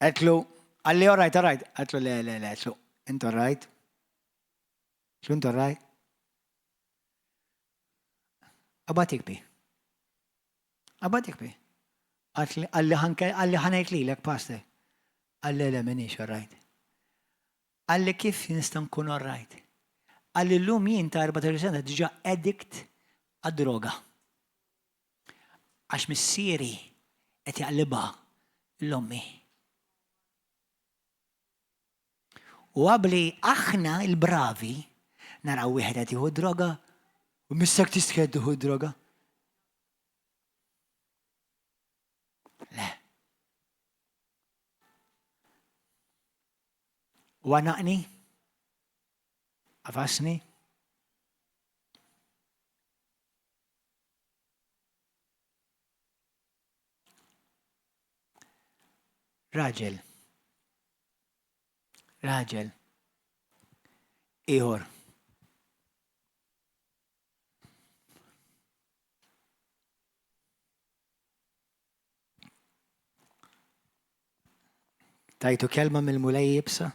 Għedtlu, qalli alright, alright. Għedtlu le, le, le, għedtlu, int alright? Għedtlu int alright? Qabad jikbi. Qabad jikbi. Qalli ħa ngħid lilek, pastor. Qalli le m'iniex alright. Qalli kif nista' nkun alright? Qalli llum jien ta' 34 sena diġà addict għad-droga. Għax missieri qed jaqlibha l-ommi. U qabli aħna il-bravi naraw wieħed qed jieħu droga u missek tistħed tieħu droga. Le. U għanaqni, għafasni. Raġel. Raġel. Ieħor. Tajtu kelma mill-Mulej iebsa.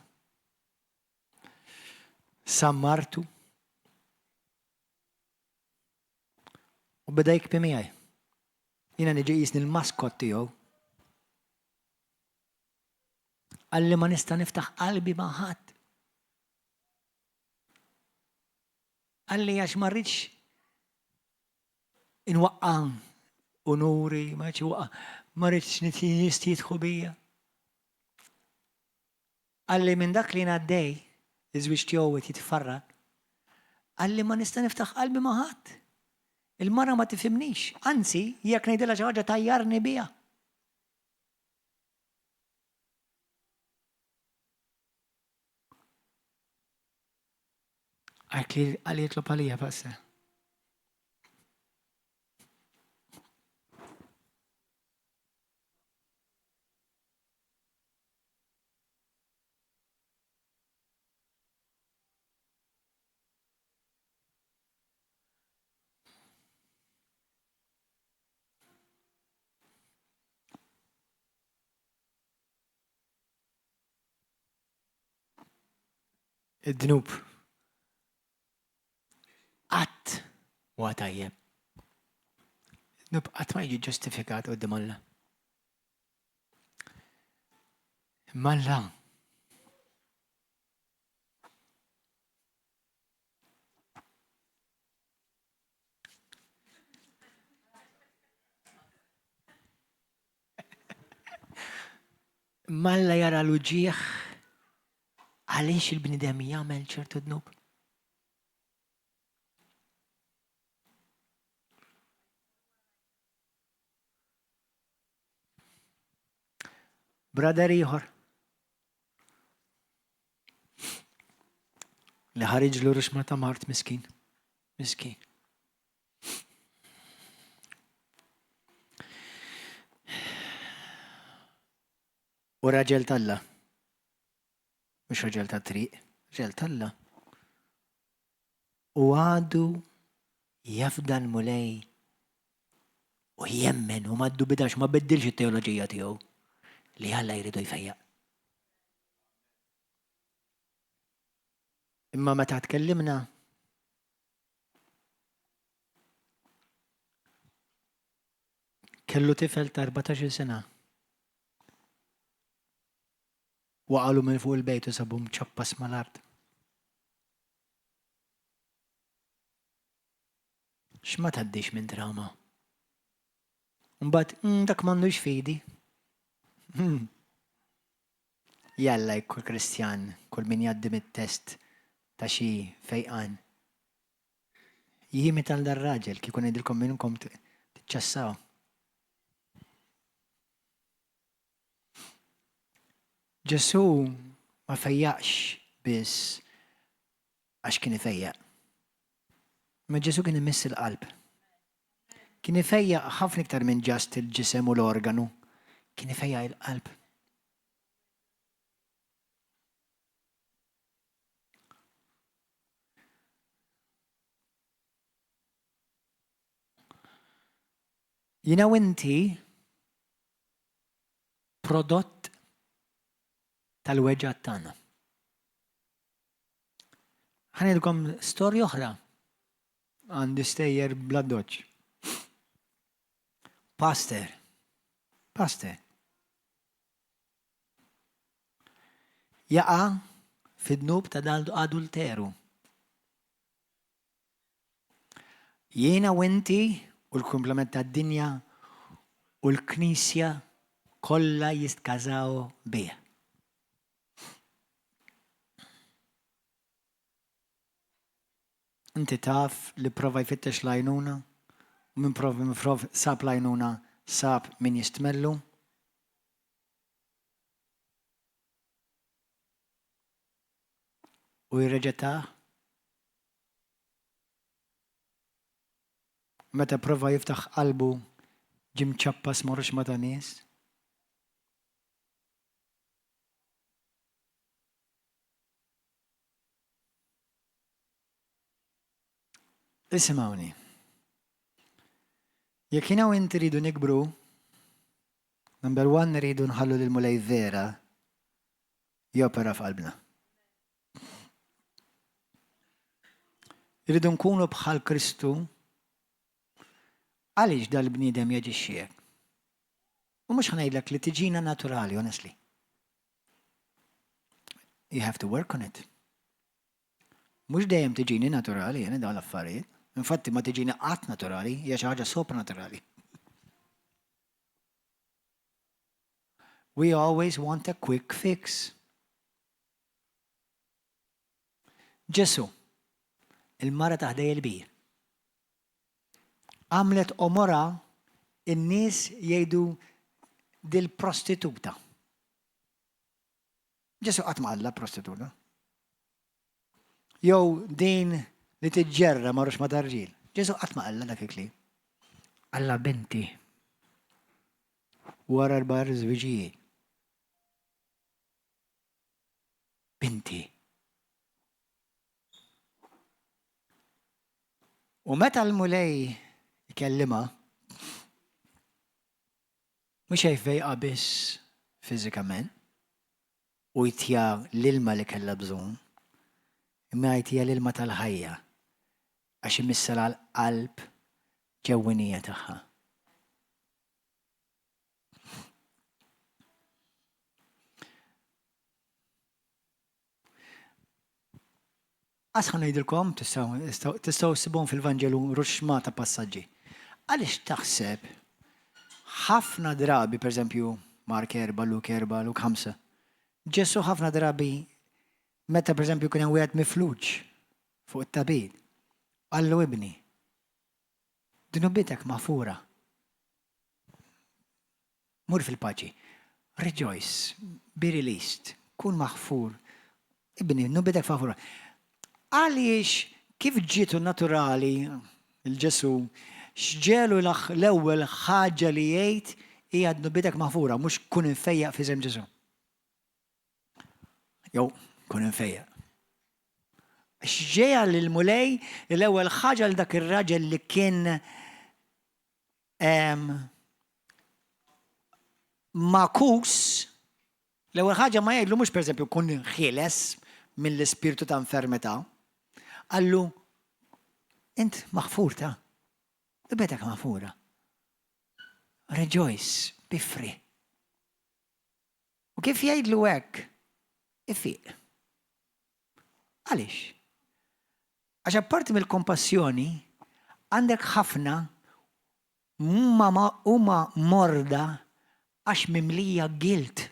Sammartu. U beda jikbi miegħi. Jiena niġi jisni l-maskot tiegħu. Qalli ma nista' niftaħ qalbi ma' ħadd. Qalli għax ma rridx Inwaqqa' unuri, ma rridx inwaqqa', ma rridx nies jidħku bija. Qalli minn dak li jien għaddej, iż-żwieġ tiegħu qed jitfarrak. Qalli ma nista' niftaħ qalbi ma' ħadd. Il-mara ma tifhimnix, anzi jekk ngħidilha xi ħaġa tgħajjarni biha. Għalli jitlob għalija, pastor. Id-dnub qatt huwa tajjeb. Id-dnub qatt ma jiġi ġustifikat quddiem Alla. Imma Alla Malla jara l-uġieħ għaliex il-bnidem jagħmel ċertu dnub. Brother ieħor li ħariġlu ruxma ta' mart miskin. Miskin. U raġel talla. Mhux raġel ta' triq, raġel talla. U għadu jafda l-Mulej u jemmen u ma ddubidax ma biddilx it-teoloġija tiegħu li Alla jridu jfejjaq. Imma meta tkellimna kellu tifel ta' 14 sena. Waqalu minn fuq il-bejt u sabu mċappas mal-art. X'ma tgħaddix minn trauma? Mbagħad mm, dak m'għandux fidi. Hmm. Jalla kull Kristjan, kull min jgħaddi mit-test ta' xi fejqan. Jimita l dar raġel kieku ngħidilkom minnkom tiċċassaw. Ġesù ma fejjaqx biss għax kien ifejjaq. Imma Ġesù kien imiss il-qalb. Kien ifejjaq ħafna iktar minn ġast il-ġisem u l-organu. Kien ifejjaq il-qalb. Jiena u inti prodott tal-weġgħat tagħna. Ħa ngħidilkom storja oħra. Għandi stejjer bla doċ. Pastor. Pastor. Jaqa' fid-dnub ta' adulteru. Jiena u inti u l-kumplament tad-dinja u l-Knisja kollha jistkażaw bih. Inti taf li prova jfittex l-għajnuna u min prova min prov sab l-għajnuna sab min jistmellu. U jirreġettah. Meta prova jiftaħ qalbu ġie mċappas ma' ruxma ta' nies. Isimgħuni. Jekk jiena u inti rridu nikbru, number one rridu nħallu lil Mulej vera jopera f'qalbna. Irridu nkunu bħal Kristu għaliex dal-bniedem jaġixxi hekk. U mhux ħa ngħidlek li tiġina naturali, honestly. You have to work on it. Mhux dejjem tiġini naturali jien dawn l-affarijiet. Infatti ma tiġini qatt naturali, hija xi ħaġa sopranaturali. We always want a quick fix. Ġesu, il-mara ta' ħdej il-bir. Għamlet omora in-nies jgħidu dil-prostituta. Ġesu qatt ma qalla prostituta. Jew din li tiġġerra ma rux ma tarġil. Ġesu qatt ma qalla dak il-kliem. Alla binti. Wara l-bar żwiġijiet. Binti. U meta l-Mulej ikellimha, Mhux se jfejqha biss fiżikament u jtiha l-ilma li kellha bżonn, imma jtiha l-ilma tal-ħajja għax imisselha l-qalb ġewwinija tagħha. Għax ħa ngħidilkom, tistgħu ssibhom fil-Vanġelu ruxma ta' passaġġi. Għaliex taħseb ħafna drabi, pereżempju, Mark 4, Luke 4, Luke 5, Ġesù ħafna drabi meta pereżempju kien hemm wieħed mifluġ fuq it-tabib, qallu ibni, dnubitek maħfura. Mur fil-paċi. Rejoice, be released, kun maħfur. Ibni, dnubietek maħfura. Għaliex kif ġietu naturali il-Ġesu, x'ġelu l-ewwel ħaġa li jgħid hija dnubietek maħfura, mhux kun imfejjaq f'isem Ġesu. Jew kun imfejjaq. X'ġeja lill-Mulej l-ewwel ħaġa l dak ir-raġel li kien Magħkus, l-ewwel ħaġa ma jgħidlu mhux pereżempju kun ħieles mill-ispirtu ta' infermità. Qallu int maħfur ta' dnubetek maħfura. Rejoice, be free. U kif jgħidlu hekk, ifiq. Għaliex? Għax apparti mill-kompassjoni, għandek ħafna huma morda għax mimlija guilt.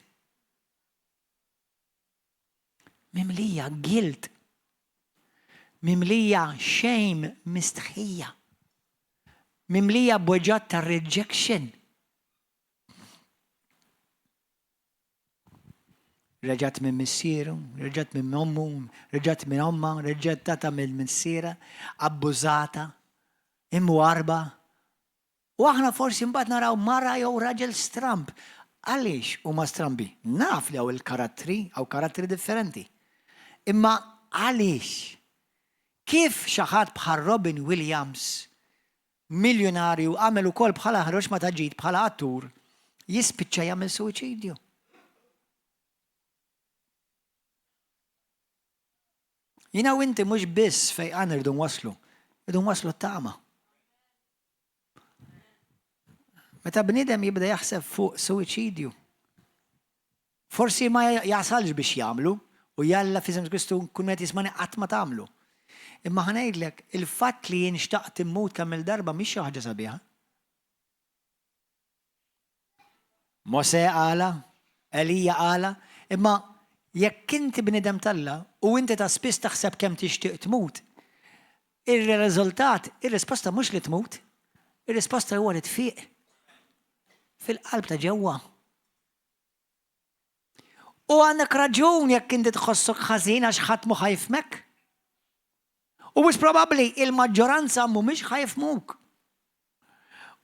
Mimlija guilt. Mimlija shame mistħija. Mimlija b'weġgħat ta' rejection. Reġgħet minn missieru, reġgħet minn ommu, reġgħet minn ommha, reġgħetata minn missierha, abbużata, imwarrba. U aħna forsi mbagħad naraw mara jew raġel stramb. Għaliex huma strambi? Naf li hawn il-karattri, hawn karattri differenti. Imma għaliex? Kif xi ħadd bħal Robin Williams, miljunarju, għamel ukoll bħala ħroġ ma ta' ġid bħala attur, jispiċċa jagħmel suwiċidju? Jiena u inti mhux biss fejqan irridu nwasslu, irridu nwasslu t-tama. Meta bniedem jibda jaħseb fuq suwiċidju, forsi ma jasalx biex jagħmlu u jalla f'isem Kristu kull min qed jismani qatt ma tagħmlu. Imma ħa ngħidlek, il-fatt li jien xtaqt immut kemm il-darba mhix xi ħaġa sabiħa. Mosè qalha, Elija qalha, imma jekk inti bniedem t'Alla u inti ta' spiss taħseb kemm tixtieq tmut, ir-riżultat, ir-risposta mhux li tmut, ir-risposta huwa li tfiq fil-qalb ta' ġewwa. U għandek raġun jekk inti tħossok ħażin għax ħadd mhu ħa jifhmek. U wisq probabbli il-maġġoranza mhumiex ħa jifhmuk.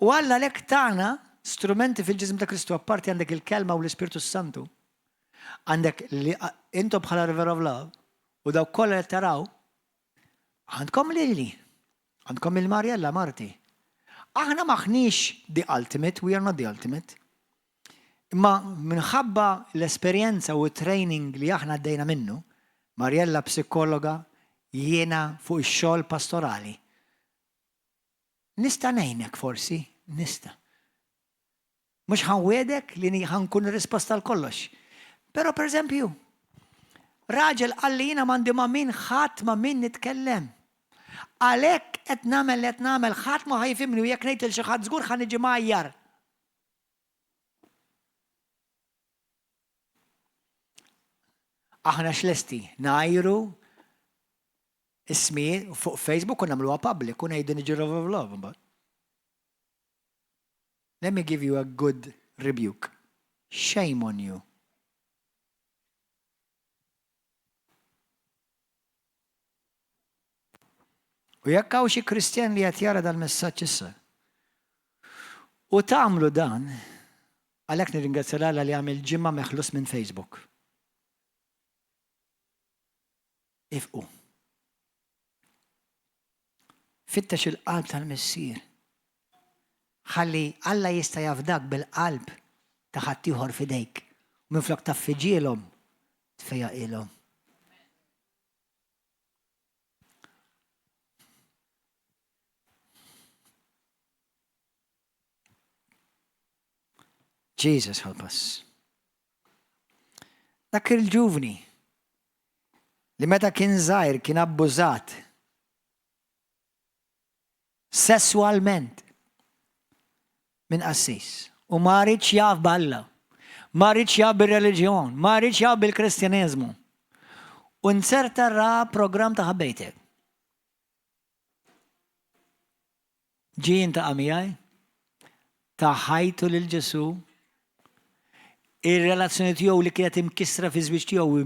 U Alla għalhekk tana strumenti fil-ġisem ta' Kristu apparti għandek il-Kelma u l-Ispirtu s-Santu. Għandek li intom bħala River of Love u dawk kollha li taraw għandkom lili, għandkom il-Marjella Marti. Aħna maħniex the ultimate, we are not the ultimate. Imma minħabba l-esperjenza u t-training li aħna għaddejna minnu, Mariella psikologa, jiena fuq ix-xogħol pastorali. Nista' ngħinek forsi, nista'. Mhux ħa nwiegħdek li ħa nkun ir-risposta għal kollox. Però pereżempju, raġel qalli jiena m'għandi ma' min ħadd ma' min nitkellem. Għalhekk qed nagħmel li qed nagħmel ħadd ma ħa jifhimni u jekk ngħid lil xi ħadd żgur ħa niġi mgħajjar. Aħna x'lesti ngħajru ismijiet fuq Facebook u nagħmluha public u ngħidu niġu love love imbagħad. Let me give you a good rebuke. Shame on you. U jekk hawn xi Kristjan li qed jara dal-messaġġ issa, u tagħmlu dan, għalhekk nirringrazzja l li għamil ġimgħa meħlus minn Facebook. Ifqu. Fittex il-qalb tal-Missier. Ħalli Alla jista' jafdak bil-qalb ta' ħaddieħor f'idejk. Minflok taffiġielhom, tfejjaqilhom. Jesus help us. Dak il-ġuvni li meta kien żgħir kien abbużat sesswalment minn qassis u ma riedx jaf b'Alla, ma riedx jaf bir-reliġjon, ma riedx jaf bil-Kristjaneżmu. U nzerta ra programm ta' ħabbejtek. Ġie jiltaqa' miegħi, ta ħajtu lil Ġesù, ir-relazzjoni tiegħu li kienet imkissra fiż-żwieġ tiegħu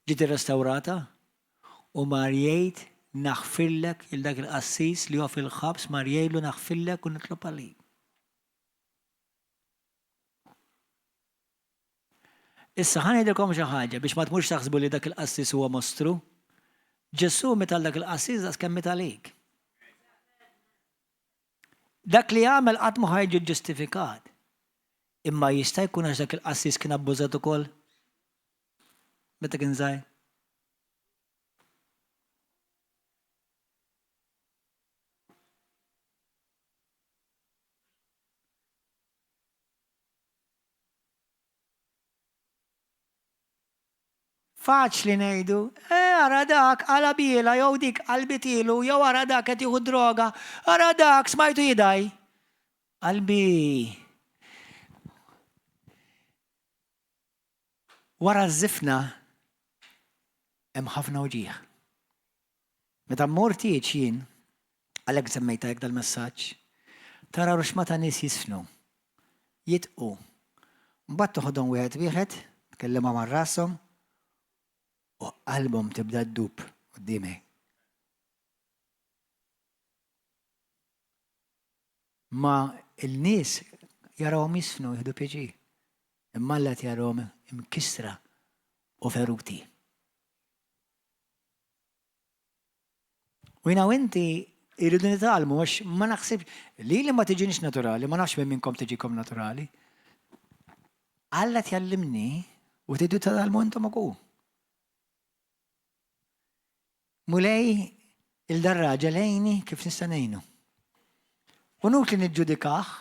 ġiet irrestawrata u mar jgħid naħfirlek il dak il-qassis li huwa fil-ħabs mar jgħidlu naħfirlek u nitlob għalik. Issa ħa ngħidilkom xi ħaġa biex ma tmurx taħsbu li dak il-qassis huwa mostru. Ġesù miet għal dak il-qassis daqs kemm miet għalik. Dak li għamel qatt ma ħa jiġi ġustifikat. Imma jista' jkun għax dak il-qassis kien abbużat ukoll meta kien żgħir. Faċli ngħidu, eh ara dak qala biela jew dik qalbitilu jew ara dak qed jieħu droga, ara dak smajtu jidgħi. Qalbi. Wara ż-żifna hemm ħafna uġigħ. Meta mmur tieġ jien, għalhekk semmejtha hekk dal-messaġġ, tara ruxma ta' nies jiżfnu, jidqu. Mbagħad toħodhom wieħed wieħed, Tkellimhom għal rashom u qalbhom tibda ddub qudiemek. Ma l-nies jarawhom jisfnu jieħdu pjaċir. Imma Alla qed jarahom imkissra u feruti. U jiena u inti irridu nitgħallmu għax ma naħsibx li li ma tiġinix naturali, ma nafx minn minnkom tiġikom naturali. Alla tjallimni u tridu titgħallmu intom ukoll. Mulej, il-darraġel għini kif nista' ngħinu. U nutli niġġudikah,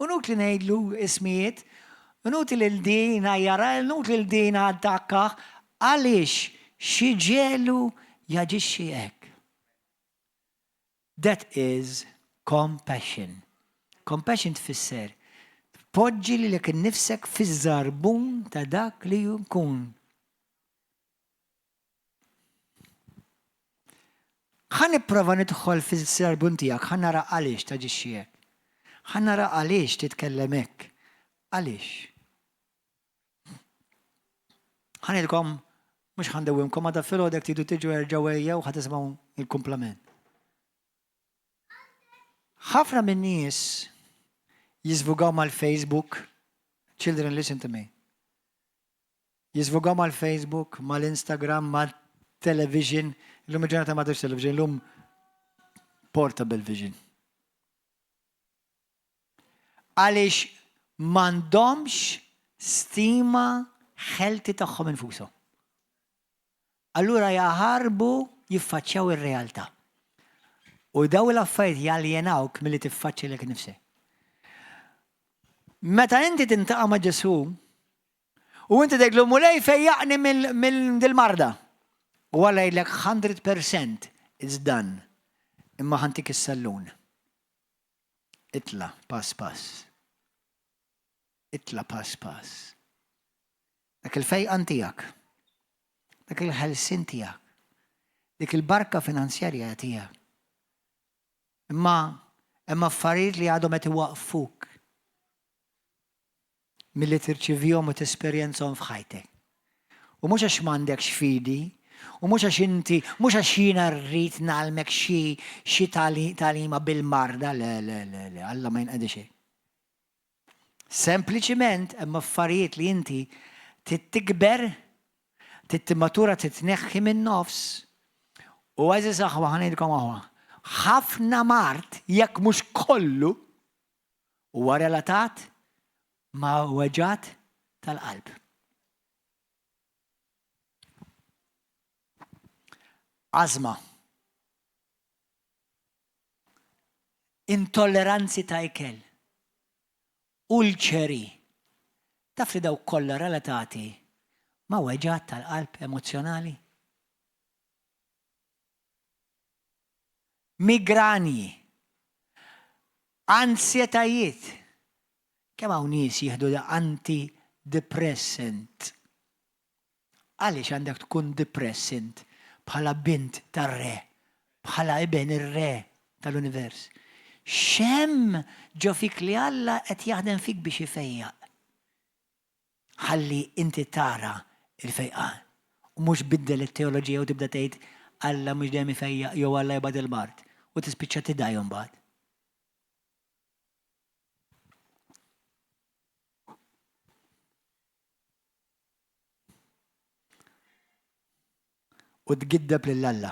u nutli ngħidlu ismijiet, u nutli lil din għajjara, nutli lil din attakkah, għaliex xi ġelu jaġixxi hekk. That is compassion. Compassion tfisser tpoġġi lilek innifsek fiż-żarbun ta' dak li jkun. Ħa nipprova nidħol fiż-żarbun tiegħek, ħa nara għaliex taġixxi hekk. Ħa nara għaliex titkellem hekk. Għaliex? Ħa ngħidilkom, mhux ħa ndewwimkom, għada filgħodu jekk tridu tiġu erġgħu ejjew ħa tisimgħu l-kumplament. Ħafna min-nies jiżvugaw mal-Facebook, children listen to me, Jiżvugaw mal-Facebook, mal-Instagram, mat-television, illum il-ġurnata m'għadux television, illum portable vision. Għaliex m'għandhomx stima ħelti tagħhom infushom. Allura jaħarbu jiffaċċjaw ir-realtà. U daw l-affarijiet jaljenawk milli tiffaċċja lilek innifsek. Meta inti tintaqa' ma' Ġesù u inti tgħidlu Mulej fejjaqni mill-marda. U Alla jgħidlek 100% it's done. Imma ħantik is-sallun. Itla' pass pass. Itla' pass pass. Dak il-fejqan tiegħek. Dak il-ħelsien tiegħek. Dik il-barka finanzjarja tiegħek. Imma hemm affarijiet li għadhom qed iwaqqfuk milli tirċivihom u tesperjenzhom f'ħajtek. U mhux għax m'għandekx fidi, u mhux għax inti, mhux għax jiena rrid ngħallmek xi xi tagħlima bil-marda, le, le, le, le, Alla ma jinqedix hekk. Sempliċiment hemm affarijiet li inti trid tikber, trid timmatura, trid tneħħi min-nofs. U għeżież aħwa ħa ngħidilkom aħwa, ħafna mard jekk mhux kollu huwa relatat ma' weġgħat tal-qalb. Ażma. Intolleranzi ta' ikel, ulċeri, taf li dawk kollha relatati ma' weġgħat tal-qalb emozzjonali? Migranji, ansjetajiet, kemm hawn nies jieħdu anti-depressant Għaliex għandek tkun depress int bħala bint tar-Re, bħala iben ir-Re tal-univers? X'hemm ġo fik li Alla qed jaħdem fik biex ifejjaq? Ħalli inti tara l-fejqan u mhux biddel it-teoloġija u tibda tgħid Alla mhux dejjem ifejjaq jew Alla jibgħat il-mard u tispiċċa tidgħi mbagħad. U tgiddeb lil Alla.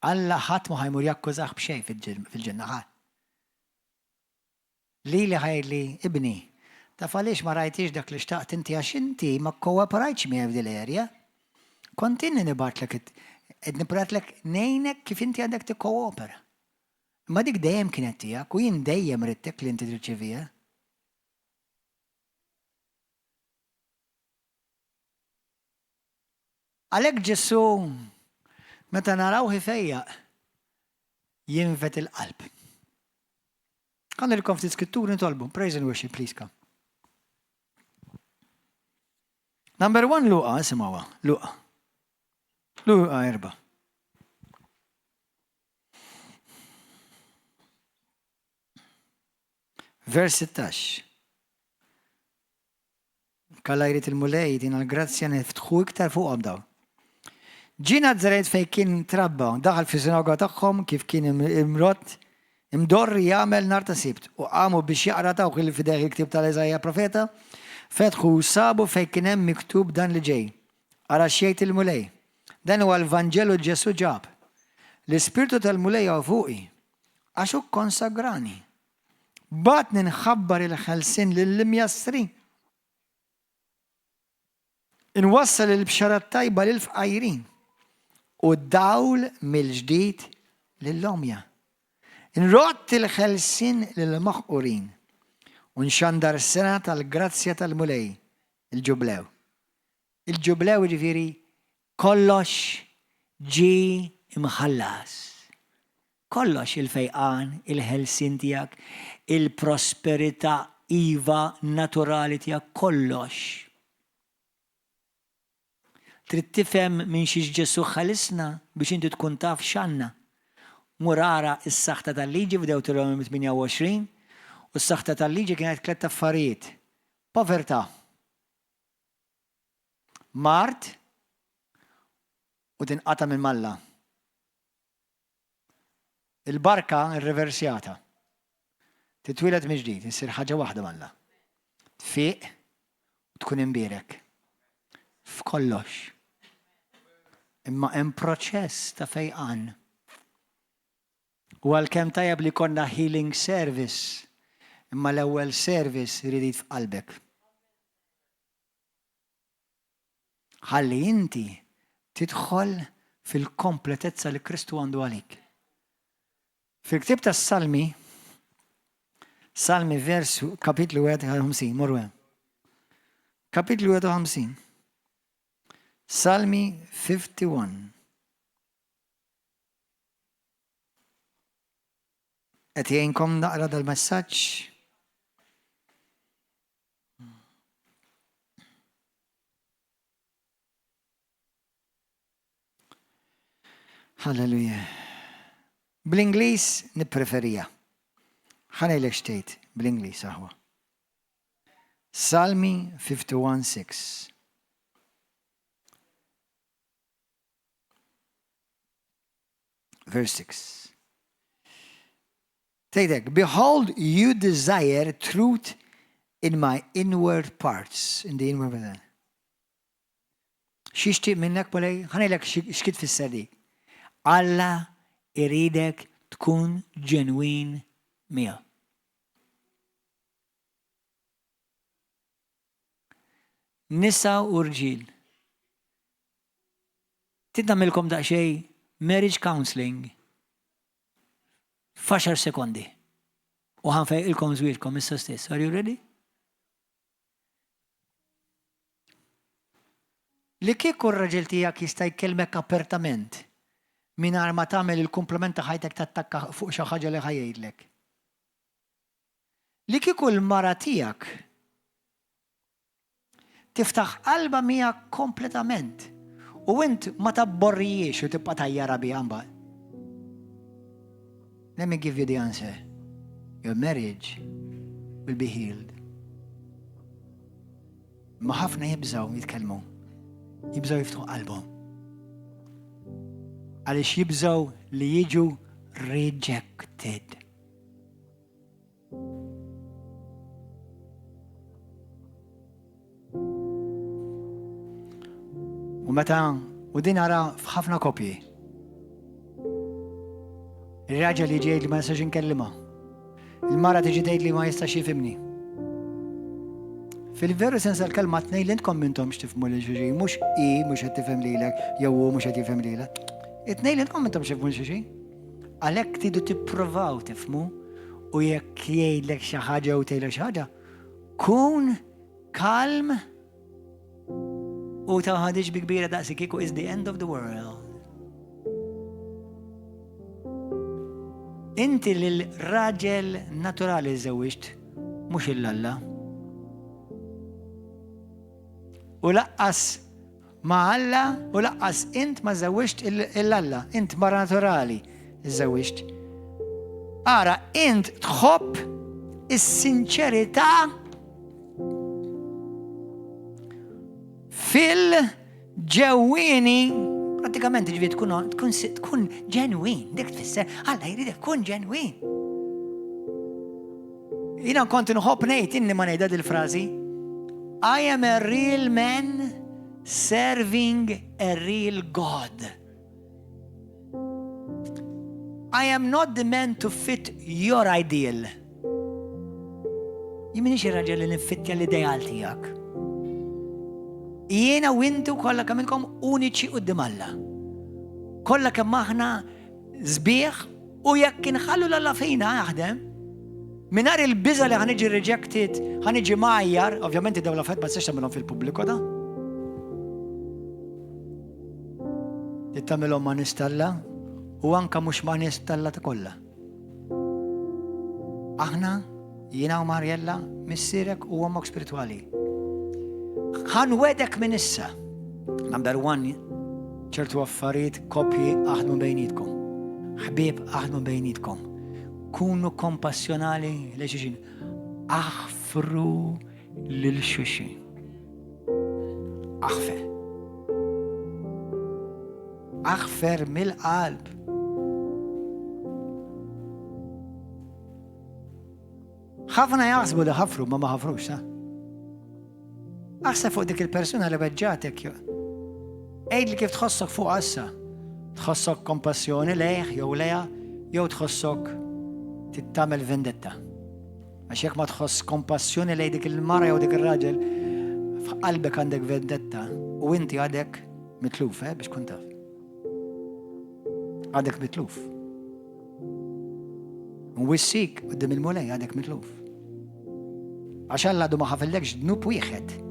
Alla ħadd ma ħajmur jakkużah b'xejn fil-ġenna ħadd. Lili ħajli ibni, taf għaliex ma rajtix dak li xtaqt inti għax inti ma kkooperajtx miegħi f'dil area. Kont inni nibgħatlek qed nibgħatlek ngħinek kif inti għandek tikkoopera. Imma dik dejjem kienet tiegħek u jien dejjem ridtek li inti tirċiviha. Għalhekk Ġesù meta narawh ifejjaq jinvet il-qalb. Ħa nilkom ftit skritturi nitolbu. Praise and worship, please come. Number one, Luqa, isimgħuha, Luqa. Luqa erba'. Vers 16. Kalla jrid il-Mulej jtina l-grazzja niftħu iktar fuqhom dawn. Ġie Nazaret fejn kien trabba, daħal fis-sinagoga tagħhom kif kien imrott imdorri jagħmel nhar ta' Sibt, u qamu biex jaqra tawh il f'idejh il-ktieb tal-Iżaija profeta, fetħu u sabu fejn kien hemm miktub dan li ġej, Ara x'jgħid il-Mulej. Dan huwa l-Vanġelu Ġesù ġab. L-Ispirtu tal-Mulej hawn fuqi, għax hu kkonsagrani. Bagħatni nħabbar il-ħelsien lill-imjassrin. Inwassal il-bxara t-tajba lill-fqajrin u d-dawl mill-ġdid lill-għomja. Nrodd il-ħelsien lill-maħqurin u nxandar sena tal-grazzja tal-Mulej, il-Ġublew. Il-Ġublew jiġifieri kollox ġie mħallas. Kollox, il-fejqan, il-ħelsien tiegħek, il-prosperità iva naturali tiegħek, kollox. Trid tifhem minn xiex Ġesù ħelisna biex inti tkun taf x'għandna. Mur ara s-saħta tal-liġi f'Dewteronomju 28, u s-saħta tal-liġi kienet tlett affarijiet. Povertà. Mard u tinqata' minn m'Alla. Il-barka rriversjata. Titwieled mill-ġdid, issir ħaġa waħda m'Alla. Tfiq u tkun imbierek. F'kollox. Imma hemm proċess ta' fejqan. U għalkemm tajjeb li jkollna healing service, imma l-ewwel service irid f'qalbek. Ħalli inti tidħol fil-kompletezza li Kristu għandu għalik. Fil-ktieb tas-Salmi, Salmi versu kapitlu 51, morru hemm. Kapitlu 51. Salmi 51. Qed jgħinkom naqra dal-messaġġ? Halleluja. Bl-Ingliż nippreferija. Ħa ngħidlek x'tgħid bl-Ingliż aħwa. Salmi 51:6. Verse 6. Tgħidek, Behold, you desire truth in my inward parts. In the inward parts. X'jixtieq minnek Mulej? Ħa ngħidlek x'kien tfisser dik. Alla iridek tkun ġenwin miegħu. Nisa u rġiel. Trid nagħmilkom daqsxejn marriage counseling f'għaxar sekondi. U ħa nfejqilkom żwieġkom issa stess. Are you ready? Li kieku r-raġel tiegħek jista' jkellmek apertament mingħajr ma tagħmel il-kumplament ta' ħajtek tattakka fuq xi ħaġa li ħa jgħidlek. Li kieku l-mara tiegħek Tiftaħ qalbha miegħek kompletament u int ma tabborrijiex u tibqa' tgħajjarha biha mbagħad. Let me give you the answer. Your marriage will be healed. Ma ħafna jibżaw jitkellmu. Jibżaw jiftħu qalbhom. Għaliex jibżaw li jiġu rejected. U meta, u din ara f'ħafna kopji. Ir-raġel jiġi jgħid li ma nistax inkellimha. Il-mara tiġi tgħid li ma jistax jifhimni. Fil-veru sens tal-kelma tnejn li intkom mintomx tifhmu lil xulxin, mhux hi mhux qed tifhem lilek jew hu mhux qed jifhem lilek. It-tnejn li intkom mintomx tifhmu lil xulxin. Għalhekk tridu tipprovaw tifhmu u jekk jgħidlek xi ħaġa jew tgħidlek xi ħaġa, kun kalm u taħadix bi kbira daqsi kieku is the end of the world. Inti lil raġel naturali żewġt, mhux il-Alla. U laqqas Ma' Alla u laqqas int ma żewwiġt 'il Alla, int mara naturali żżewwiġt. Ara, int tħobb is-sinċerità. Fil-ġewwieni, prattikament ġifieri tkun tkun tkun ġenwin, dik tfisser Alla jridek tkun ġenwin. Jiena kont inħobb ngħid inni ma ngħidha dil-frażi. I am a real man serving a real God. I am not the man to fit your ideal. Jien minix ir-raġel li niffittja l-ideal tiegħek. Jiena u intu kollha kemm intkom uniċi quddiem Alla. Kollha kemm aħna sbieħ u jekk inħallu l-Alla fina jaħdem, mingħajr il-biża li ħaniġi rejected, ħaniġi mgħajjar, ovvjament dawn l-affarijiet ma tistax tagħmilhom fil-pubbliku da. Li tagħmilhom ma' nies t'Alla u anka mhux ma' nies t'Alla ta' kollha. Aħna, jiena u Marjella, missierek u ommok spiritwali. Ħanwedek minn issa. Number one, ċertu affarijiet koppji aħdmu bejnietkom. Ħbieb aħdmu bejnietkom. Kunu kompassjonali lejn xulxin. Aħfru lil xulxin. Aħfer. Aħfer mill-qalb. Ħafna jaħsbu li ħafru ma ma ħafrux, sa? Aħseb fuq dik il-persuna li weġġatek. Għid li kif tħossok fuq issa. Tħossok kompassjoni lejh jew leja jew tħossok tittamel vendetta. Għax jekk ma tħoss kompassjoni lejn dik il-mara jew dik ir-raġel, f'qalbek għandek vendetta u inti għadek mitluf, eh, biex kun taf. Għadek mitluf. Nwissik qudiem il-Mulej għadek mitluf. Għax Alla għadu ma ħafillekx dnub wieħed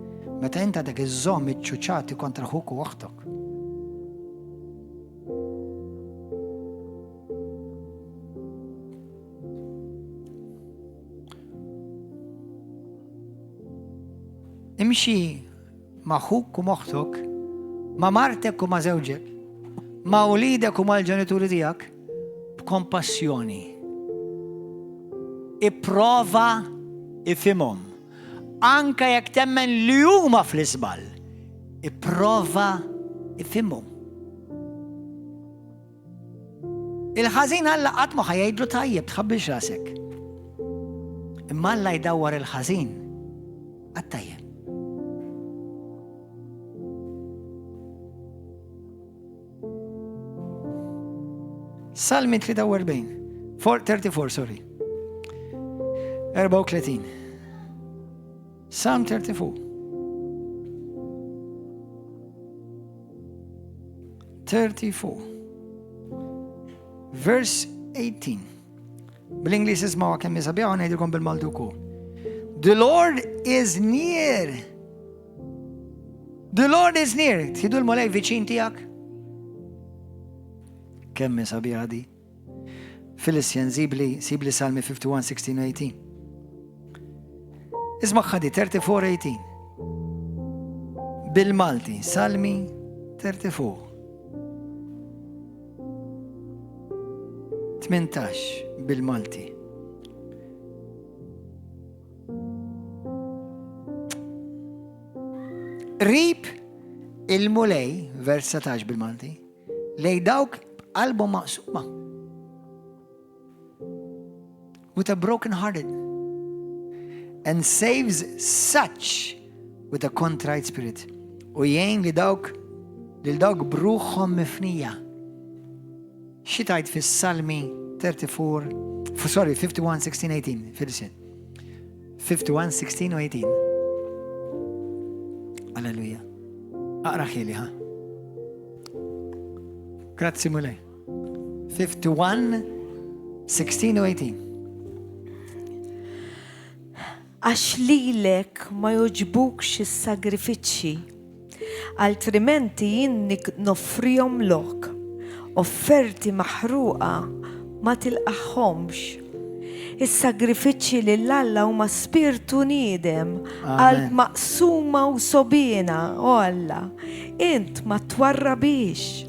meta int għadek iżżomm iċ-ċuċati kontra ħuk u oħtok. Imxi ma' ħuk u m'oħtok, ma' martek u ma' żewġek, ma' ulidek u mal-ġenituri tiegħek b'kompassjoni. Ipprova ifhimhom. Anke jekk temmen li huma fl-iżball, ipprova ifhimhom. Il-ħażin Alla qatt ma ħa jgħidlu tajjeb tħabbilx rasek. Imma Alla jdawwar il-ħażin għat-tajjeb. Salmi 43, 34, sorry. 34. Psalm 34. 34. Verse 18. Bl-Ingliż ismawa kemm sabiħa ngħidilkom bil-Malti wkoll. The Lord is near. The Lord is near. Tħidu l-Mulej viċin tiegħek? Kemm sabiħa di. Filisjen zibli, sibli Salmi 51, 16 18. Isma' ħadi 34, 18. Bil-Malti, Salmi 34. 18 bil-Malti. Qrib il-Mulej, vers 17 bil-Malti, lej dawk b'qalbhom maqsuma. With a broken hearted. And saves such with a contrite spirit. U jgħin li dawk lil dawk bruħhom mifnija. Xi tgħid fis-Salmi 34, sorry, 51, 16, 18, fil-sin. 51, 16 u 18. Alleluja. Aqra ħili, ha? Grazzi Mulej. 51, 16 u 18. Għax lilek ma jogħġbukx is-sagrifiċċji, altrimenti jien noffrihomlok, offerti maħruqa ma tilqagħhomx. Is-sagrifiċċji lil Alla huma spirtu niedem, qalb maqsuma u sogħbiena, o Alla, int ma twarrabhiex.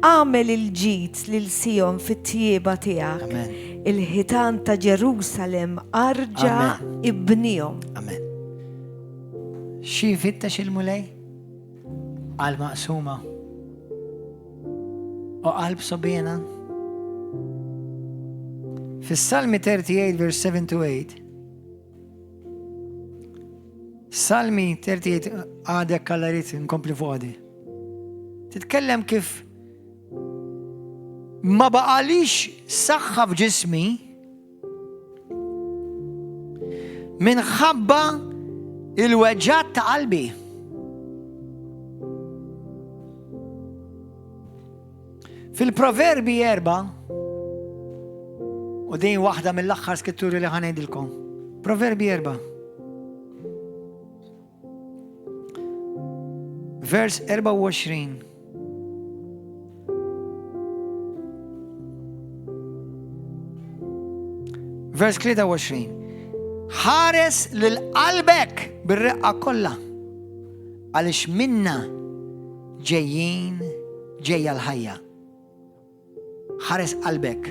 Agħmel il-ġid lil Sijon fit-tjieba tiegħek. Il-ħitan ta' Ġerusalemm arġa' ibnihom. Amen. Xi jfittex il-Mulej? Qalb maqsuma u qalb sobiena. Fis-Salmi 38 verse 7 to 8, Salmi 38 għadek kallarit nkompli fuq għadi. Titkellem kif ma baqalix saħħa f'ġismi Minħabba il-weġġat ta' qalbi. Fil-Proverbi erba, u din waħda mill-aħħar skritturi li ħanejdilkom. Proverbi erba. Vers 24. Vers 23. Ħares lil qalbek bir-reqqa kollha għaliex minna ġejjin ġejja l-ħajja. Ħares qalbek.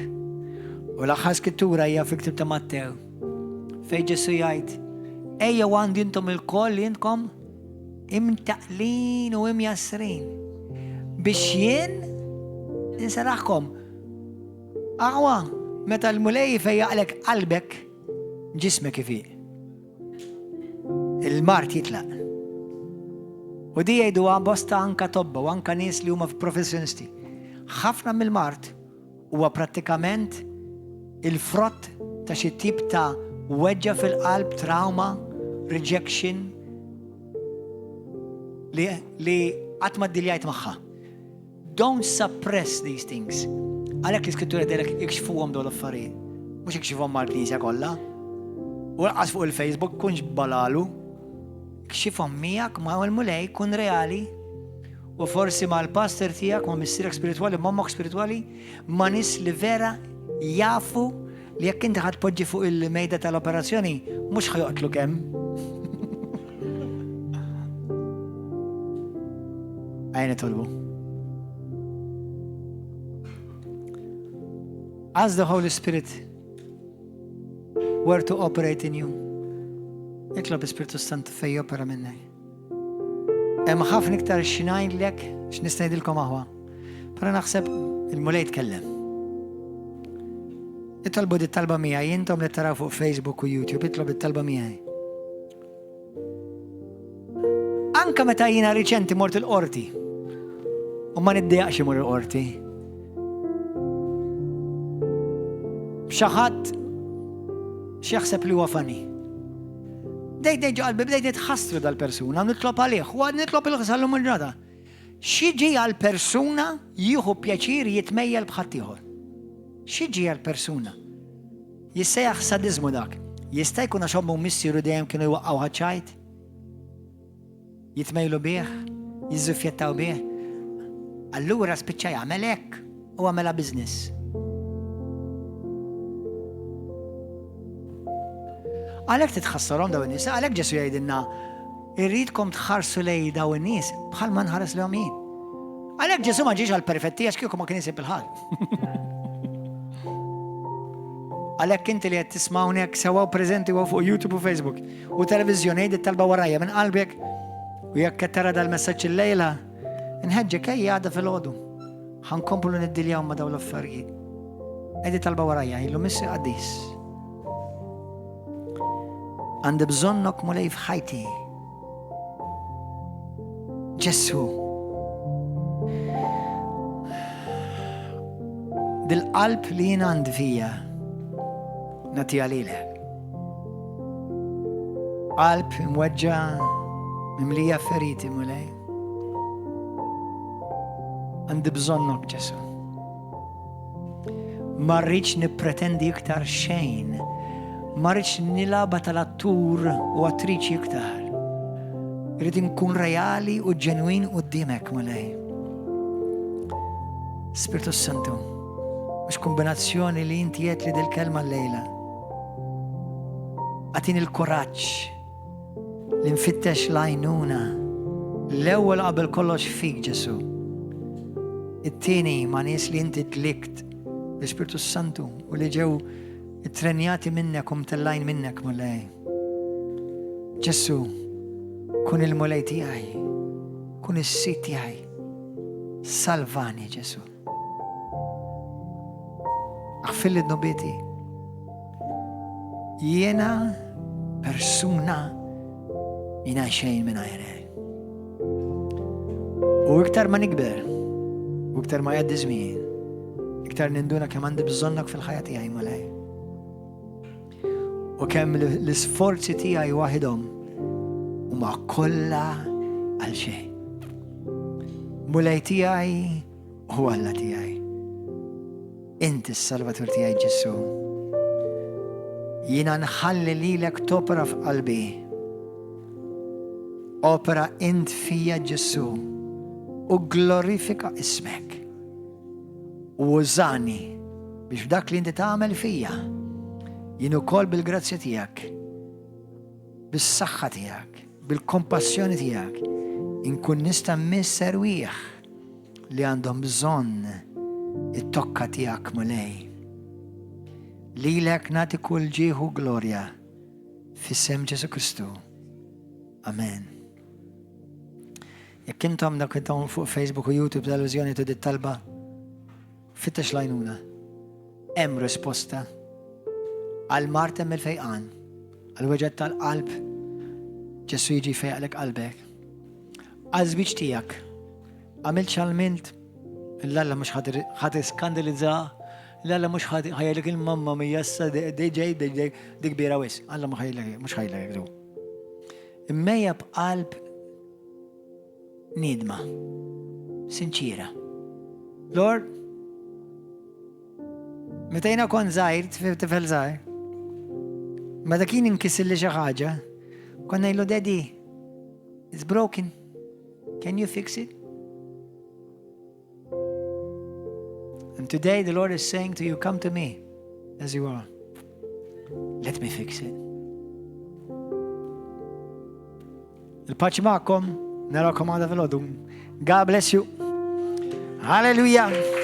U l-aħħar skrittura hija fil-ktib ta' Mattew. Fejn Ġesu jgħid, Ejja għandi intom il-koll li intkom imtaqlin u imjassrin biex jien inseraħkom. Aħwa, meta l-Mulej fejjaqlek qalbek, ġismek ifiq. Il-mard jitlaq. U di jgħiduha bosta anka tobba u anka nies li huma professjonisti. Ħafna mill-mard huwa prattikament il-frott ta' xi tip ta' weġġa fil-qalb, trauma, rejection li, li qatt ma ddiljajt magħha. Don't suppress these things. Għalhekk l-Iskrittura tgħidlek ikxfuhom dawn l-affarijiet. Mhux ikxifhom mal-Knisja kollha. U lanqas fuq il-Facebook kunx balalu. Ikxifhom miegħek ma' l-Mulej kun reali u forsi mal-pastor tiegħek, ma' missierek spiritwali, m'ommok spiritwali, ma' nies li vera jafu li jekk inti ħadd poġġi fuq il-mejda tal-operazzjoni mhux ħajoqtlu kemm. Ejja nitolbu. Ask the Holy Spirit where to operate in you. Itlob Ispirtu Santu fej jopera minnek. Hemm ħafna iktar x'ngħidlek x'nista' ngħidilkom aħwa. Però naħseb il-Mulej tkellem. Itolbu di talba miegħi intom li taraw fuq Facebook u YouTube, itlob it-talba miegħi. Anka meta jiena riċenti mort il-qorti. U ma niddejaqx imur il-qorti. Xi ħadd x'jaħseb li huwa fani. Bdejt ngħid qalbi, bdejt nitħassru dal-persuna, nitlob għalih, u għad nitlob il-ħsallum il-ġrata. X'jiġi għal persuna jieħu pjaċir jitmejjel b'ħaddieħor? X'jiġi għal persuna? Jissejjaħ sadiżmu dak. Jista' jkun għax ommu u missieru dejjem kienu jwaqqgħuh għaċ-ċajt? Jitmejlu bih? Jiżżuffjettaw bih? Allura spiċċa jagħmel hekk u għamela business. Għalhekk titħassarhom dawn in-nies, għalhekk Ġesu jgħidilna irridkom tħarsu lej dawn in-nies bħalma nħares lejhom jien. Għalhekk Ġesu ma ġiex għal perfetti għax kieku ma kien isib il-ħadd. Għalhekk inti li qed tisma' hawnhekk sewwa preżenti u fuq YouTube u Facebook u televiżjoni għid it-talba warajja minn qalbek u jekk qed tara dal-messaġġ illejla, nħeġġek ejja għada filgħodu. Ħankomplu niddiljaw ma' dawn l-affarijiet. Għid talba warajja, illu missi qaddis. Għandi bżonnok mulej f'ħajti. Ġesù. Dil-qalb li jien għandi fija nagħtiha lilek. Qalb imweġġa mimlija feriti mulej. Għandi bżonnok Ġesù. Ma rridx nippretendi iktar xejn. Ma rridx nilgħabha tal-attur u attriċi iktar. Irrid inkun reali u ġenwin quddiemek, Mulej. Spirtu Santu, mhux kombinazzjoni li inti qed li dil-kelma llejla. Agħtini l-kuraġġ li nfittex l-għajnuna l-ewwel qabel kollox fik Ġesu. It-tieni ma' nies li inti tlikt l-Ispirtu Santu u li ġew ittrenjati minnek u mtellajn minnek Mulej. Ġesu, Kun il-Mulej tiegħi, kun is-Sid tiegħi. Salvani Ġesu. Aħfirli dnubieti. Jiena persuna jiena xejn minn għajrek. U iktar ma nikber, u iktar ma jgħaddi żmien, iktar ninduna kemm għandi bżonnok fil-ħajja tiegħi Mulej. U kemm l-isforzi tiegħi waħidhom huma kollha għal xejn. Mulej tiegħi u Alla tiegħi. Inti s-Salvatur tiegħi Ġesù. Jiena nħalli lilek topra f'qalbi. Opera int fija Ġesù u glorifika ismek. U użani biex f'dak li inti tagħmel fija, jien ukoll bil-grazzja tiegħek, bis-saħħa tiegħek, bil-kompassjoni tiegħek, inkun nista' mmiss erwieħ li għandhom bżonn it-tokka tiegħek Mulej. Lilek nagħti kull ġieħ u glorja f'isem Ġesu Kristu. Amen. Jekk intom dak intom fuq Facebook u YouTube tal-viżjoni tu talba, fittex lajnuna. Hemm risposta għal mart hemm il-fejqan, għal weġgħat tal-qalb, Ġesu jiġi fejqlek qalbek. Għal żwieġ tiegħek, għamilt xalmint, l-Alla mhux ħadd iskandalizza, l-Alla mhux ħajlek il-mamma mija issa DJ DJ dik kbira wis. Alla mhux ħajlek mhux ħajlek du. Immejja b'qalb nidma, sinċira. Lord, meta jiena kont żgħir, tifel żgħir, meta kien inkisirli xi ħaġa, kont ngħidlu daddy, it's broken. Can you fix it? And today the Lord is saying to you, come to me as you are. Let me fix it. Il-paċi magħkom, narakom għada fil God bless you. Hallelujah.